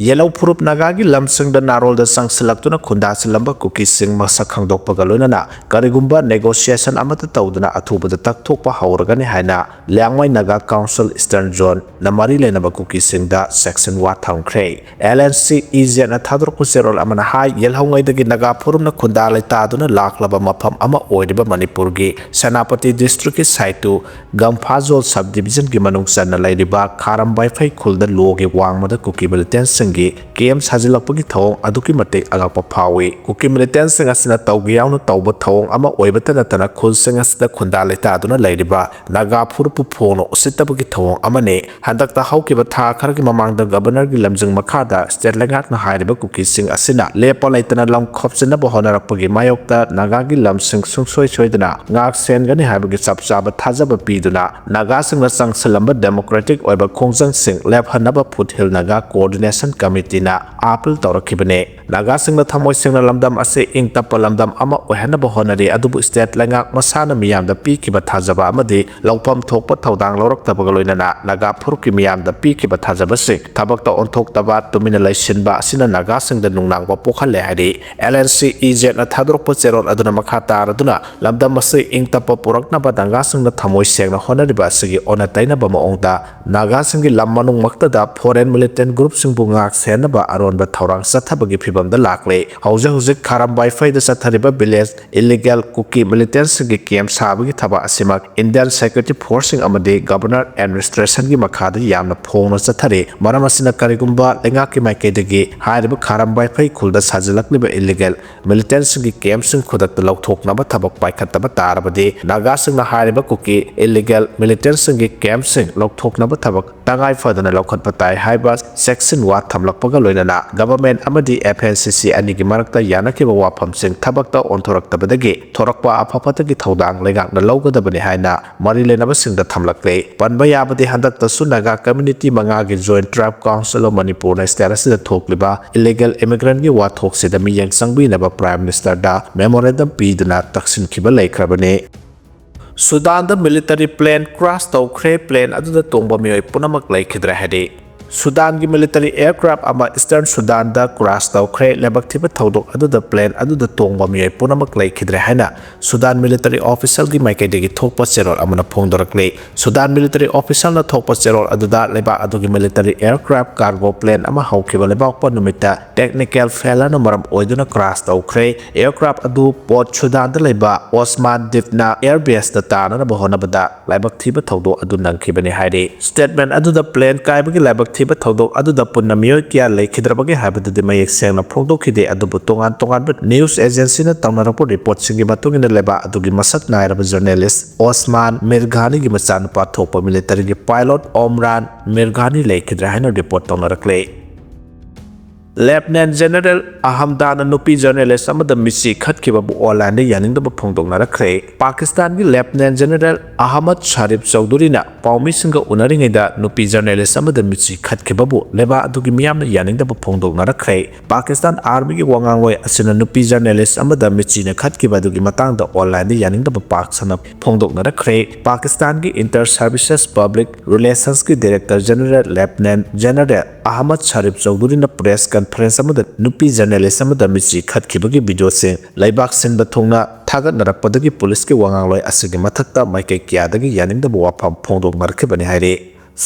ꯌꯦꯜꯍꯧ ꯐꯨꯔꯨꯞ ꯅꯥꯒꯥꯒꯤ ꯂꯝꯁꯤꯡꯗ ꯅꯥꯔꯣꯜꯗ ꯆꯪꯁꯤꯜꯂꯛꯇꯨꯅ ꯈꯨꯟꯗꯥꯁꯤꯜꯂꯝꯕ ꯀꯨꯀꯤꯁꯤꯡ ꯃꯁꯛ ꯈꯪꯗꯣꯛꯄꯒ ꯂꯣꯏꯅꯅ ꯀꯔꯤꯒꯨꯝꯕ negotiation ꯑꯃꯠꯇ ꯇꯧꯗꯅ ꯑꯊꯨꯕꯗ ꯇꯛꯊꯣꯛꯄ ꯍꯧꯔꯒꯅꯤ ꯍꯥꯏꯅ ꯂꯤꯌꯥꯡꯃꯩ ꯅꯥꯒꯥ Council Eastern Zoneꯅ ꯃꯔꯤ ꯂꯩꯅꯕ ꯀꯨꯀꯤꯁꯤꯡꯗ ꯆꯦꯛꯁꯤꯟ ꯋꯥ ꯊꯝꯈ꯭ꯔꯦ꯫ LNC EZꯅ ꯊꯥꯗꯣꯔꯛꯄ ꯆꯦꯔꯣꯜ ꯑꯃꯅ ꯍꯥꯏ, ꯌꯦꯜꯍꯧꯉꯩꯗꯒꯤ ꯅꯥꯒꯥ ꯐꯨꯔꯨꯞꯅ ꯈꯨꯟꯗꯥ ꯂꯩꯇꯥꯗꯨꯅ ꯂꯥꯛꯂꯕ ꯃꯐꯝ ꯑꯃ ꯑꯣꯏꯔꯤꯕ ꯃꯅꯤꯄꯨꯔꯒꯤ ꯁꯦꯅꯥꯄꯇꯤ districtꯀꯤ ꯁꯥꯏꯇꯨ ꯒꯝꯐꯥꯖꯣꯜ sub divisionꯒꯤ ꯃꯅꯨꯡ ꯆꯟꯅ ꯂꯩꯔꯤꯕ ꯈꯥꯔꯝ ꯋꯥꯏꯐꯩ ꯈꯨꯜꯗ ꯂꯣꯒꯤ ꯋꯥꯡꯃꯗ ꯀꯨꯀꯤ militantꯁꯤꯡ ꯒꯤ ꯀꯦꯝ ꯁꯥꯖꯤꯜꯂꯛꯄꯒꯤ ꯊꯧꯑꯣꯡ ꯑꯗꯨꯛꯀꯤ ꯃꯇꯤꯛ ꯑꯉꯛꯄ ꯐꯥꯎꯏ꯫ ꯀꯨꯀꯤ ꯃꯤꯂꯤꯇꯦꯟꯁꯤꯡ ꯑꯁꯤꯅ ꯇꯧꯒꯦ ꯌꯥꯎꯅ ꯇꯧꯕ ꯊꯧꯑꯣꯡ ꯑꯃ ꯑꯣꯏꯕꯇ ꯅꯠꯇꯅ ꯈꯨꯜꯁꯤꯡ ꯑꯁꯤꯗ ꯈꯨꯟꯗꯥ ꯂꯩꯇꯥꯗꯨꯅ ꯂꯩꯔꯤꯕ ꯅꯥꯒꯥ ꯐꯨꯔꯨꯞꯄꯨ ꯐꯣꯡꯅ ꯎꯁꯤꯠꯇꯕꯒꯤ ꯊꯧꯑꯣꯡ ꯑꯃꯅꯤ꯫ ꯍꯟꯗꯛꯇ ꯍꯧꯈꯤꯕ ꯊꯥ ꯈꯔꯒꯤ ꯃꯃꯥꯡꯗ ꯒꯕꯔꯅꯔꯒꯤ ꯂꯝꯖꯤꯡ ꯃꯈꯥꯗ ꯁ꯭ꯇꯦꯠ ꯂꯩꯉꯥꯛꯅ ꯍꯥꯏꯔꯤꯕ ꯀꯨꯀꯤꯁꯤꯡ ꯑꯁꯤꯅ ꯂꯦꯞꯄ ꯂꯩꯇꯅ ꯂꯝ ꯈꯣꯞꯆꯤꯟꯅꯕ ꯍꯣꯠꯅꯔꯛꯄꯒꯤ ꯃꯥꯌꯣꯛꯇ ꯅꯥꯒꯥꯒꯤ ꯂꯝꯁꯤꯡ ꯁꯨꯡꯁꯣꯏ ꯁꯣꯏꯗꯅ ꯉꯥꯛ ꯁꯦꯟꯒꯅꯤ ꯍꯥꯏꯕꯒꯤ ꯆꯞ ꯆꯥꯕ ꯊꯥꯖꯕ ꯄꯤꯗꯨꯅ ꯅꯥꯒꯥꯁꯤꯡꯅ ꯆꯪꯁꯤꯜꯂꯝꯕ ꯗꯦꯃꯣꯀ꯭ꯔꯦꯇꯤꯛ ꯑꯣꯏꯕ ꯈꯣꯡꯖꯪꯁꯤꯡ ꯂꯦꯞꯍꯟꯅꯕ ꯐꯨꯠꯍꯤꯜ ꯅꯥꯒꯥ ꯀꯣꯑꯣꯔꯗꯤꯅꯦꯁꯟ ꯀꯃꯤꯇꯤꯅ ꯑꯥꯄꯤꯜ ꯇꯧꯔꯛꯈꯤꯕꯅꯤ꯫ ꯅꯥꯒꯥꯁꯤꯡꯅ ꯊꯃꯣꯏ ꯁꯦꯡꯅ ꯂꯝꯗꯝ ꯑꯁꯤ ꯏꯪ ꯇꯞꯄ ꯂꯝꯗꯝ ꯑꯃ ꯑꯣꯏꯍꯟꯅꯕ ꯍꯣꯠꯅꯔꯤ, ꯑꯗꯨꯕꯨ ꯁ꯭ꯇꯦꯠ ꯂꯩꯉꯥꯛ ꯃꯁꯥꯅ ꯃꯤꯌꯥꯝꯗ ꯄꯤꯈꯤꯕ ꯊꯥꯖꯕ ꯑꯃꯗꯤ ꯂꯧꯐꯝ ꯊꯣꯛꯄ ꯊꯧꯗꯥꯡ ꯂꯧꯔꯛꯇꯕꯒ ꯂꯣꯏꯅꯅ ꯅꯥꯒꯥ ꯐꯨꯔꯨꯞꯀꯤ ꯃꯤꯌꯥꯝꯗ ꯄꯤꯈꯤꯕ ꯊꯥꯖꯕꯁꯤꯡ ꯊꯕꯛꯇ ꯑꯣꯟꯊꯣꯛꯇꯕ, ꯇꯨꯃꯤꯟꯅ ꯂꯩꯁꯤꯟꯕ ꯑꯁꯤꯅ ꯅꯥꯒꯥꯁꯤꯡꯗ ꯅꯨꯡꯅꯥꯡꯕ ꯄꯣꯛꯍꯜꯂꯦ ꯍꯥꯏꯔꯤ꯫ ꯑꯦꯜ ꯑꯦꯟ ꯁꯤ ꯏ ꯖꯦꯠꯅ ꯊꯥꯗꯣꯔꯛꯄ ꯆꯦꯔꯣꯜ ꯑꯗꯨꯅ ꯃꯈꯥ ꯇꯥꯔꯗꯨꯅ ꯂꯝꯗꯝ ꯑꯁꯤ ꯏꯪ ꯇꯞꯄ ꯄꯨꯔꯛꯅꯕ ꯅꯥꯒꯥꯁꯤꯡꯅ ꯊꯃꯣꯏ ꯁꯦꯡꯅ ꯍꯣꯠꯅꯔꯤꯕ ꯑꯁꯤꯒꯤ ꯑꯣꯟꯅ ꯇꯩꯅꯕ ꯃꯑꯣꯡꯗ ꯅꯥꯒꯥꯁꯤꯡꯒꯤ ꯂꯝ ꯃꯅꯨꯡꯃꯛꯇꯗ ꯐꯣꯔꯦꯟ ꯃꯤꯂꯤꯇꯦꯟ ꯒ꯭ꯔꯨꯞꯁꯤꯡꯕꯨ ꯉꯥꯛ ꯁꯦꯟꯅꯕ ꯑꯔꯣꯟꯕ ꯊꯧꯔꯥꯡ ꯆꯠꯊꯕꯒꯤ ꯐꯤꯕꯝꯗ ꯂꯥꯛꯂꯦ꯫ ꯍꯧꯖꯤꯛ ꯍꯧꯖꯤꯛ ꯈꯥꯔꯝꯕꯥꯏ ꯐꯩꯗ ꯆꯠꯊꯔꯤꯕ ꯚꯤꯂꯦꯖ ꯏꯂꯤꯒꯦꯜ ꯀꯨꯀꯤ ꯃꯤꯂꯤꯇꯦꯟꯁꯤꯡꯒꯤ ꯀꯦꯝ ꯁꯥꯕꯒꯤ ꯊꯕꯛ ꯑꯁꯤꯃꯛ ꯏꯟꯗꯤꯌꯟ ꯁꯦꯀ꯭ꯌꯨꯔꯤꯇꯤ ꯐꯣꯔꯁꯁꯤꯡ ꯑꯃꯗꯤ ꯒꯕꯔꯅꯔ ꯑꯦꯗꯃꯤꯅꯤꯁꯇ꯭ꯔꯦꯁꯟꯒꯤ ꯃꯈꯥꯗ ꯌꯥꯝꯅ ꯐꯣꯡꯅ ꯆꯠꯊꯔꯤ꯫ ꯃꯔꯝ ꯑꯁꯤꯅ ꯀꯔꯤꯒꯨꯝꯕ ꯂꯩꯉꯥꯛꯀꯤ ꯃꯥꯏꯀꯩꯗꯒꯤ ꯍꯥꯏꯔꯤꯕ ꯈꯥꯔꯝꯕꯥꯏ ꯐꯩ ꯈꯨꯜꯗ ꯁꯥꯖꯤꯜꯂꯛꯂꯤꯕ ꯏꯂꯤꯒꯦꯜ ꯃꯤꯂꯤꯇꯦꯟꯁꯤꯡꯒꯤ ꯀꯦꯝꯞꯁꯤꯡ ꯈꯨꯗꯛꯇ ꯂꯧꯊꯣꯛꯅꯕ ꯊꯕꯛ ꯄꯥꯏꯈꯠꯇꯕ ꯇꯥꯔꯕꯗꯤ ꯅꯥꯒꯥꯁꯤꯡꯅ ꯍꯥꯏꯔꯤꯕ ꯀꯨꯀꯤ ꯏꯂꯤꯒꯦꯜ ꯃꯤꯂꯤꯇꯦꯟꯁꯤꯡꯒꯤ ꯀꯦꯝꯞꯁꯤꯡ ꯂꯧꯊꯣꯛꯅꯕ ꯊꯕꯛ ꯇꯉꯥꯏ ꯐꯗꯅ ꯂꯧꯈꯠꯄ ꯇꯥꯏ ꯍꯥꯏꯕ ꯆꯦꯛꯁꯤꯟ ꯋꯥ ꯊꯝꯂꯛꯄꯒ ꯂꯣꯏꯅꯅ ꯒꯚꯔꯟꯃꯦꯟꯠ ꯑꯃꯗꯤ ꯑꯦꯐ ꯑꯦꯟ ꯁꯤ ꯁꯤ ꯑꯅꯤꯒꯤ ꯃꯔꯛꯇ ꯌꯥꯅꯈꯤꯕ ꯋꯥꯐꯝꯁꯤꯡ ꯊꯕꯛꯇ ꯑꯣꯟꯊꯣꯔꯛꯇꯕꯗꯒꯤ ꯊꯣꯔꯛꯄ ꯑꯐ ꯐꯠꯇꯒꯤ ꯊꯧꯗꯥꯡ ꯂꯩꯉꯥꯛꯅ ꯂꯧꯒꯗꯕꯅꯤ ꯍꯥꯏꯅ ꯃꯔꯤ ꯂꯩꯅꯕꯁꯤꯡꯗ ꯊꯝꯂꯛꯂꯦ꯫ ꯄꯟꯕ ꯌꯥꯕꯗꯤ ꯍꯟꯗꯛꯇꯁꯨ ꯅꯥꯒꯥ ꯀꯝꯃ꯭ꯌꯨꯅꯤꯇꯤ ꯃꯉꯥꯒꯤ ꯖꯣꯏꯟꯠ ꯇ꯭ꯔꯥꯏꯕ ꯀꯥꯎꯟꯁꯤꯜ ꯑꯣꯐ ꯃꯅꯤꯄꯨꯔꯅ ꯁ꯭ꯇꯦꯠ ꯑꯁꯤꯗ ꯊꯣꯛꯂꯤꯕ ꯏꯂꯤꯒꯦꯜ ꯏꯃꯤꯒ꯭ꯔꯦꯟꯠꯀꯤ ꯋꯥꯊꯣꯛꯁꯤꯗ ꯃꯤꯠꯌꯦꯡ ꯆꯪꯕꯤꯅꯕ ꯄ꯭ꯔꯥꯏꯝ ꯃꯤꯅꯤꯁꯇꯔꯗ ꯃꯦꯃꯣꯔꯦꯟꯗꯝ ꯄꯤꯗꯨꯅ ꯇꯛꯁꯤꯟꯈꯤꯕ ꯂꯩꯈ꯭ꯔꯕꯅꯤ꯫ ꯁꯨꯗꯥꯟꯗ ꯃꯤꯂꯤꯇꯔꯤ ꯄ꯭ꯂꯦꯟ ꯀ꯭ꯔꯥꯁ ꯇꯧꯈ꯭ꯔꯦ, ꯄ꯭ꯂꯦꯟ ꯑꯗꯨꯗ ꯇꯣꯡꯕ ꯃꯤꯑꯣꯏ ꯄꯨꯝꯅꯃꯛ ꯂꯩꯈꯤꯗ꯭ꯔꯦ ꯍꯥꯏꯔꯤ꯫ ꯁꯨꯗꯥꯟꯒꯤ ꯃꯤꯂꯤꯇꯔꯤ ꯑꯦꯌꯔꯀ꯭ꯔꯥꯐ ꯑꯃ ꯏꯁꯇꯔꯟ ꯁꯨꯗꯥꯟꯗ ꯀ꯭ꯔꯥꯁ ꯇꯧꯈ꯭ꯔꯦ꯫ ꯂꯥꯏꯕꯛ ꯊꯤꯕ ꯊꯧꯗꯣꯛ ꯑꯗꯨꯗ ꯄ꯭ꯂꯦꯟ ꯑꯗꯨꯗ ꯇꯣꯡꯕ ꯃꯤꯑꯣꯏ ꯄꯨꯝꯅꯃꯛ ꯂꯩꯈꯤꯗ꯭ꯔꯦ ꯍꯥꯏꯅ ꯁꯨꯗꯥꯟ ꯃꯤꯂꯤꯇꯔꯤ ꯑꯣꯐꯤꯁꯤꯌꯦꯜꯒꯤ ꯃꯥꯏꯀꯩꯗꯒꯤ ꯊꯣꯛꯄ ꯆꯦꯔꯣꯜ ꯑꯃꯅ ꯐꯣꯡꯗꯣꯔꯛꯂꯤ꯫ ꯁꯨꯗꯥꯟ ꯃꯤꯂꯤꯇꯔꯤ ꯑꯣꯐꯤꯁꯤꯌꯦꯜꯅ ꯊꯣꯛꯄ ꯆꯦꯔꯣꯜ ꯑꯗꯨꯗ ꯂꯩꯕꯥꯛ ꯑꯗꯨꯒꯤ ꯃꯤꯂꯤꯇꯔꯤ ꯑꯦꯌꯔꯀ꯭ꯔꯥꯐ ꯀꯥꯔꯒꯣ ꯄ꯭ꯂꯦꯟ ꯑꯃ ꯍꯧꯈꯤꯕ ꯂꯩꯕꯥꯛꯄꯣꯛꯄ ꯅꯨꯃꯤꯠꯇ ꯇꯦꯛꯅꯤꯀꯦꯜ ꯐꯦꯂꯔꯅ ꯃꯔꯝ ꯑꯣꯏꯗꯨꯅ ꯀ꯭ꯔꯥꯁ ꯇꯧꯈ꯭ꯔꯦ꯫ ꯑꯦꯌꯔꯀ꯭ꯔꯥꯐ ꯑꯗꯨ ꯄꯣꯔꯠ ꯁꯨꯗꯥꯟꯗ ꯂꯩꯕ ꯑꯣꯁꯃꯥꯟ ꯗꯤꯞꯅ ꯑꯦꯌꯔ ꯕꯦꯁꯇ ꯇꯥꯅꯅꯕ ꯍꯣꯠꯅꯕꯗ ꯂꯥꯏꯕꯛ ꯊꯤꯕ ꯊꯧꯗꯣꯛ ꯑꯗꯨ ꯅꯪꯈꯤꯕꯅꯤ ꯍꯥꯏꯔꯤ꯫ ꯁ꯭ꯇꯦꯠꯃꯦꯟꯠ ꯑꯗꯨꯗ ꯄ꯭ꯂꯦꯟ ꯀꯥꯏꯕꯒꯤ ꯂꯥꯏꯕꯛ ꯊꯤꯕ ꯊꯧꯗꯣꯛ ꯑꯗꯨꯗ ꯄꯨꯟꯅ ꯃꯤꯑꯣꯏ ꯀꯌꯥ ꯂꯩꯈꯤꯗ꯭ꯔꯕꯒꯦ ꯍꯥꯏꯕꯗꯨꯗꯤ ꯃꯌꯦꯛ ꯁꯦꯡꯅ ꯐꯣꯡꯗꯣꯛꯈꯤꯗꯦ꯫ ꯑꯗꯨꯕꯨ ꯇꯣꯉꯥꯟ ꯇꯣꯉꯥꯟꯕ news agencyꯅ ꯇꯧꯅꯔꯛꯄ reportꯁꯤꯡꯒꯤ ꯃꯇꯨꯡ ꯏꯟꯅ ꯂꯩꯕꯥꯛ ꯑꯗꯨꯒꯤ ꯃꯁꯛ ꯅꯥꯏꯔꯕ journalist ꯑꯣꯁꯃꯥꯟ ꯃꯤꯔꯒꯥꯅꯤꯒꯤ ꯃꯆꯥꯅꯨꯄꯥ ꯊꯣꯛꯄ militaryꯒꯤ pilot ꯑꯣꯝꯔꯥꯟ ꯃꯤꯔꯒꯥꯅꯤ ꯂꯩꯈꯤꯗ꯭ꯔꯦ ꯍꯥꯏꯅ report ꯇꯧꯅꯔꯛꯂꯦ꯫ Lieutenant General ꯑꯍꯝꯗꯥꯅ ꯅꯨꯄꯤ journalist ꯑꯃꯗ ꯃꯤꯠꯁꯤ ꯈꯠꯈꯤꯕꯕꯨ onlineꯗ ꯌꯥꯅꯤꯡꯗꯕ ꯐꯣꯡꯗꯣꯛꯅꯔꯛꯈ꯭ꯔꯦ꯫ ꯄꯥꯀꯤꯁꯇꯥꯟꯒꯤ Lieutenant General ꯑꯍꯃꯗ ꯁꯥꯔꯤꯐ ꯆꯧꯙꯨꯔꯤꯅ ꯄꯥꯎꯃꯤꯁꯤꯡꯒ ꯎꯅꯔꯤꯉꯩꯗ ꯅꯨꯄꯤ journalist ꯑꯃꯗ ꯃꯤꯠꯁꯤ ꯈꯠꯈꯤꯕꯕꯨ ꯂꯩꯕꯥꯛ ꯑꯗꯨꯒꯤ ꯃꯤꯌꯥꯝꯅ ꯌꯥꯅꯤꯡꯗꯕ ꯐꯣꯡꯗꯣꯛꯅꯔꯛꯈ꯭ꯔꯦ꯫ ꯄꯥꯀꯤꯁꯇꯥꯟ Armyꯒꯤ ꯋꯥꯉꯥꯡꯂꯣꯏ ꯑꯁꯤꯅ ꯅꯨꯄꯤ journalist ꯑꯃꯗ ꯃꯤꯠꯁꯤꯅ ꯈꯠꯈꯤꯕ ꯑꯗꯨꯒꯤ ꯃꯇꯥꯡꯗ onlineꯗ ꯌꯥꯅꯤꯡꯗꯕ ꯄꯥꯛ ꯁꯟꯅ ꯐꯣꯡꯗꯣꯛꯅꯔꯛꯈ꯭ꯔꯦ꯫ ꯄꯥꯀꯤꯁꯇꯥꯟꯒꯤ Inter Services Public Relationsꯀꯤ Director General Lieutenant General Ahmad Sharif ꯆꯧꯙꯨꯔꯤꯅ press conference ꯑꯃꯗ ꯅꯨꯄꯤ journalist ꯑꯃꯗ ꯃꯤꯠꯁꯤ ꯈꯠꯈꯤꯕꯒꯤ videoꯁꯤꯡ ꯂꯩꯕꯥꯛ ꯁꯤꯟꯕ ꯊꯨꯡꯅ ꯊꯥꯒꯠꯅꯔꯛꯄꯗꯒꯤ policeꯀꯤ ꯋꯥꯉꯥꯡꯂꯣꯏ ꯑꯁꯤꯒꯤ ꯃꯊꯛꯇ ꯃꯥꯏꯀꯩ ꯀꯌꯥꯗꯒꯤ ꯌꯥꯅꯤꯡꯗꯕ ꯋꯥꯐꯝ ꯐꯣꯡꯗꯣꯛꯅꯔꯛꯈꯤꯕꯅꯤ ꯍꯥꯏꯔꯤ꯫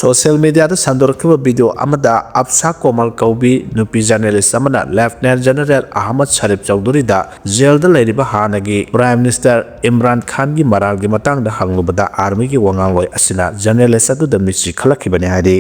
Social mediaꯗ ꯁꯟꯗꯣꯔꯛꯈꯤꯕ video ꯑꯃꯗ ꯑꯞꯁꯥ ꯀꯣꯃꯜ ꯀꯧꯕꯤ ꯅꯨꯄꯤ journalist ꯑꯃꯅ Lieutenant General ꯑꯍꯃꯗ ꯁꯥꯔꯤꯐ ꯆꯧꯙꯨꯔꯤꯗ jailꯗ ꯂꯩꯔꯤꯕ ꯍꯥꯟꯅꯒꯤ Prime Minister ꯏꯝꯔꯥꯟ ꯈꯥꯟꯒꯤ ꯃꯔꯥꯜꯒꯤ ꯃꯇꯥꯡꯗ ꯍꯪꯂꯨꯕꯗ Armyꯒꯤ ꯋꯥꯉꯥꯡꯂꯣꯏ ꯑꯁꯤꯅ journalist ꯑꯗꯨꯗ ꯃꯤꯠꯁꯤ ꯈꯠꯂꯛꯈꯤꯕꯅꯤ ꯍꯥꯏꯔꯤ꯫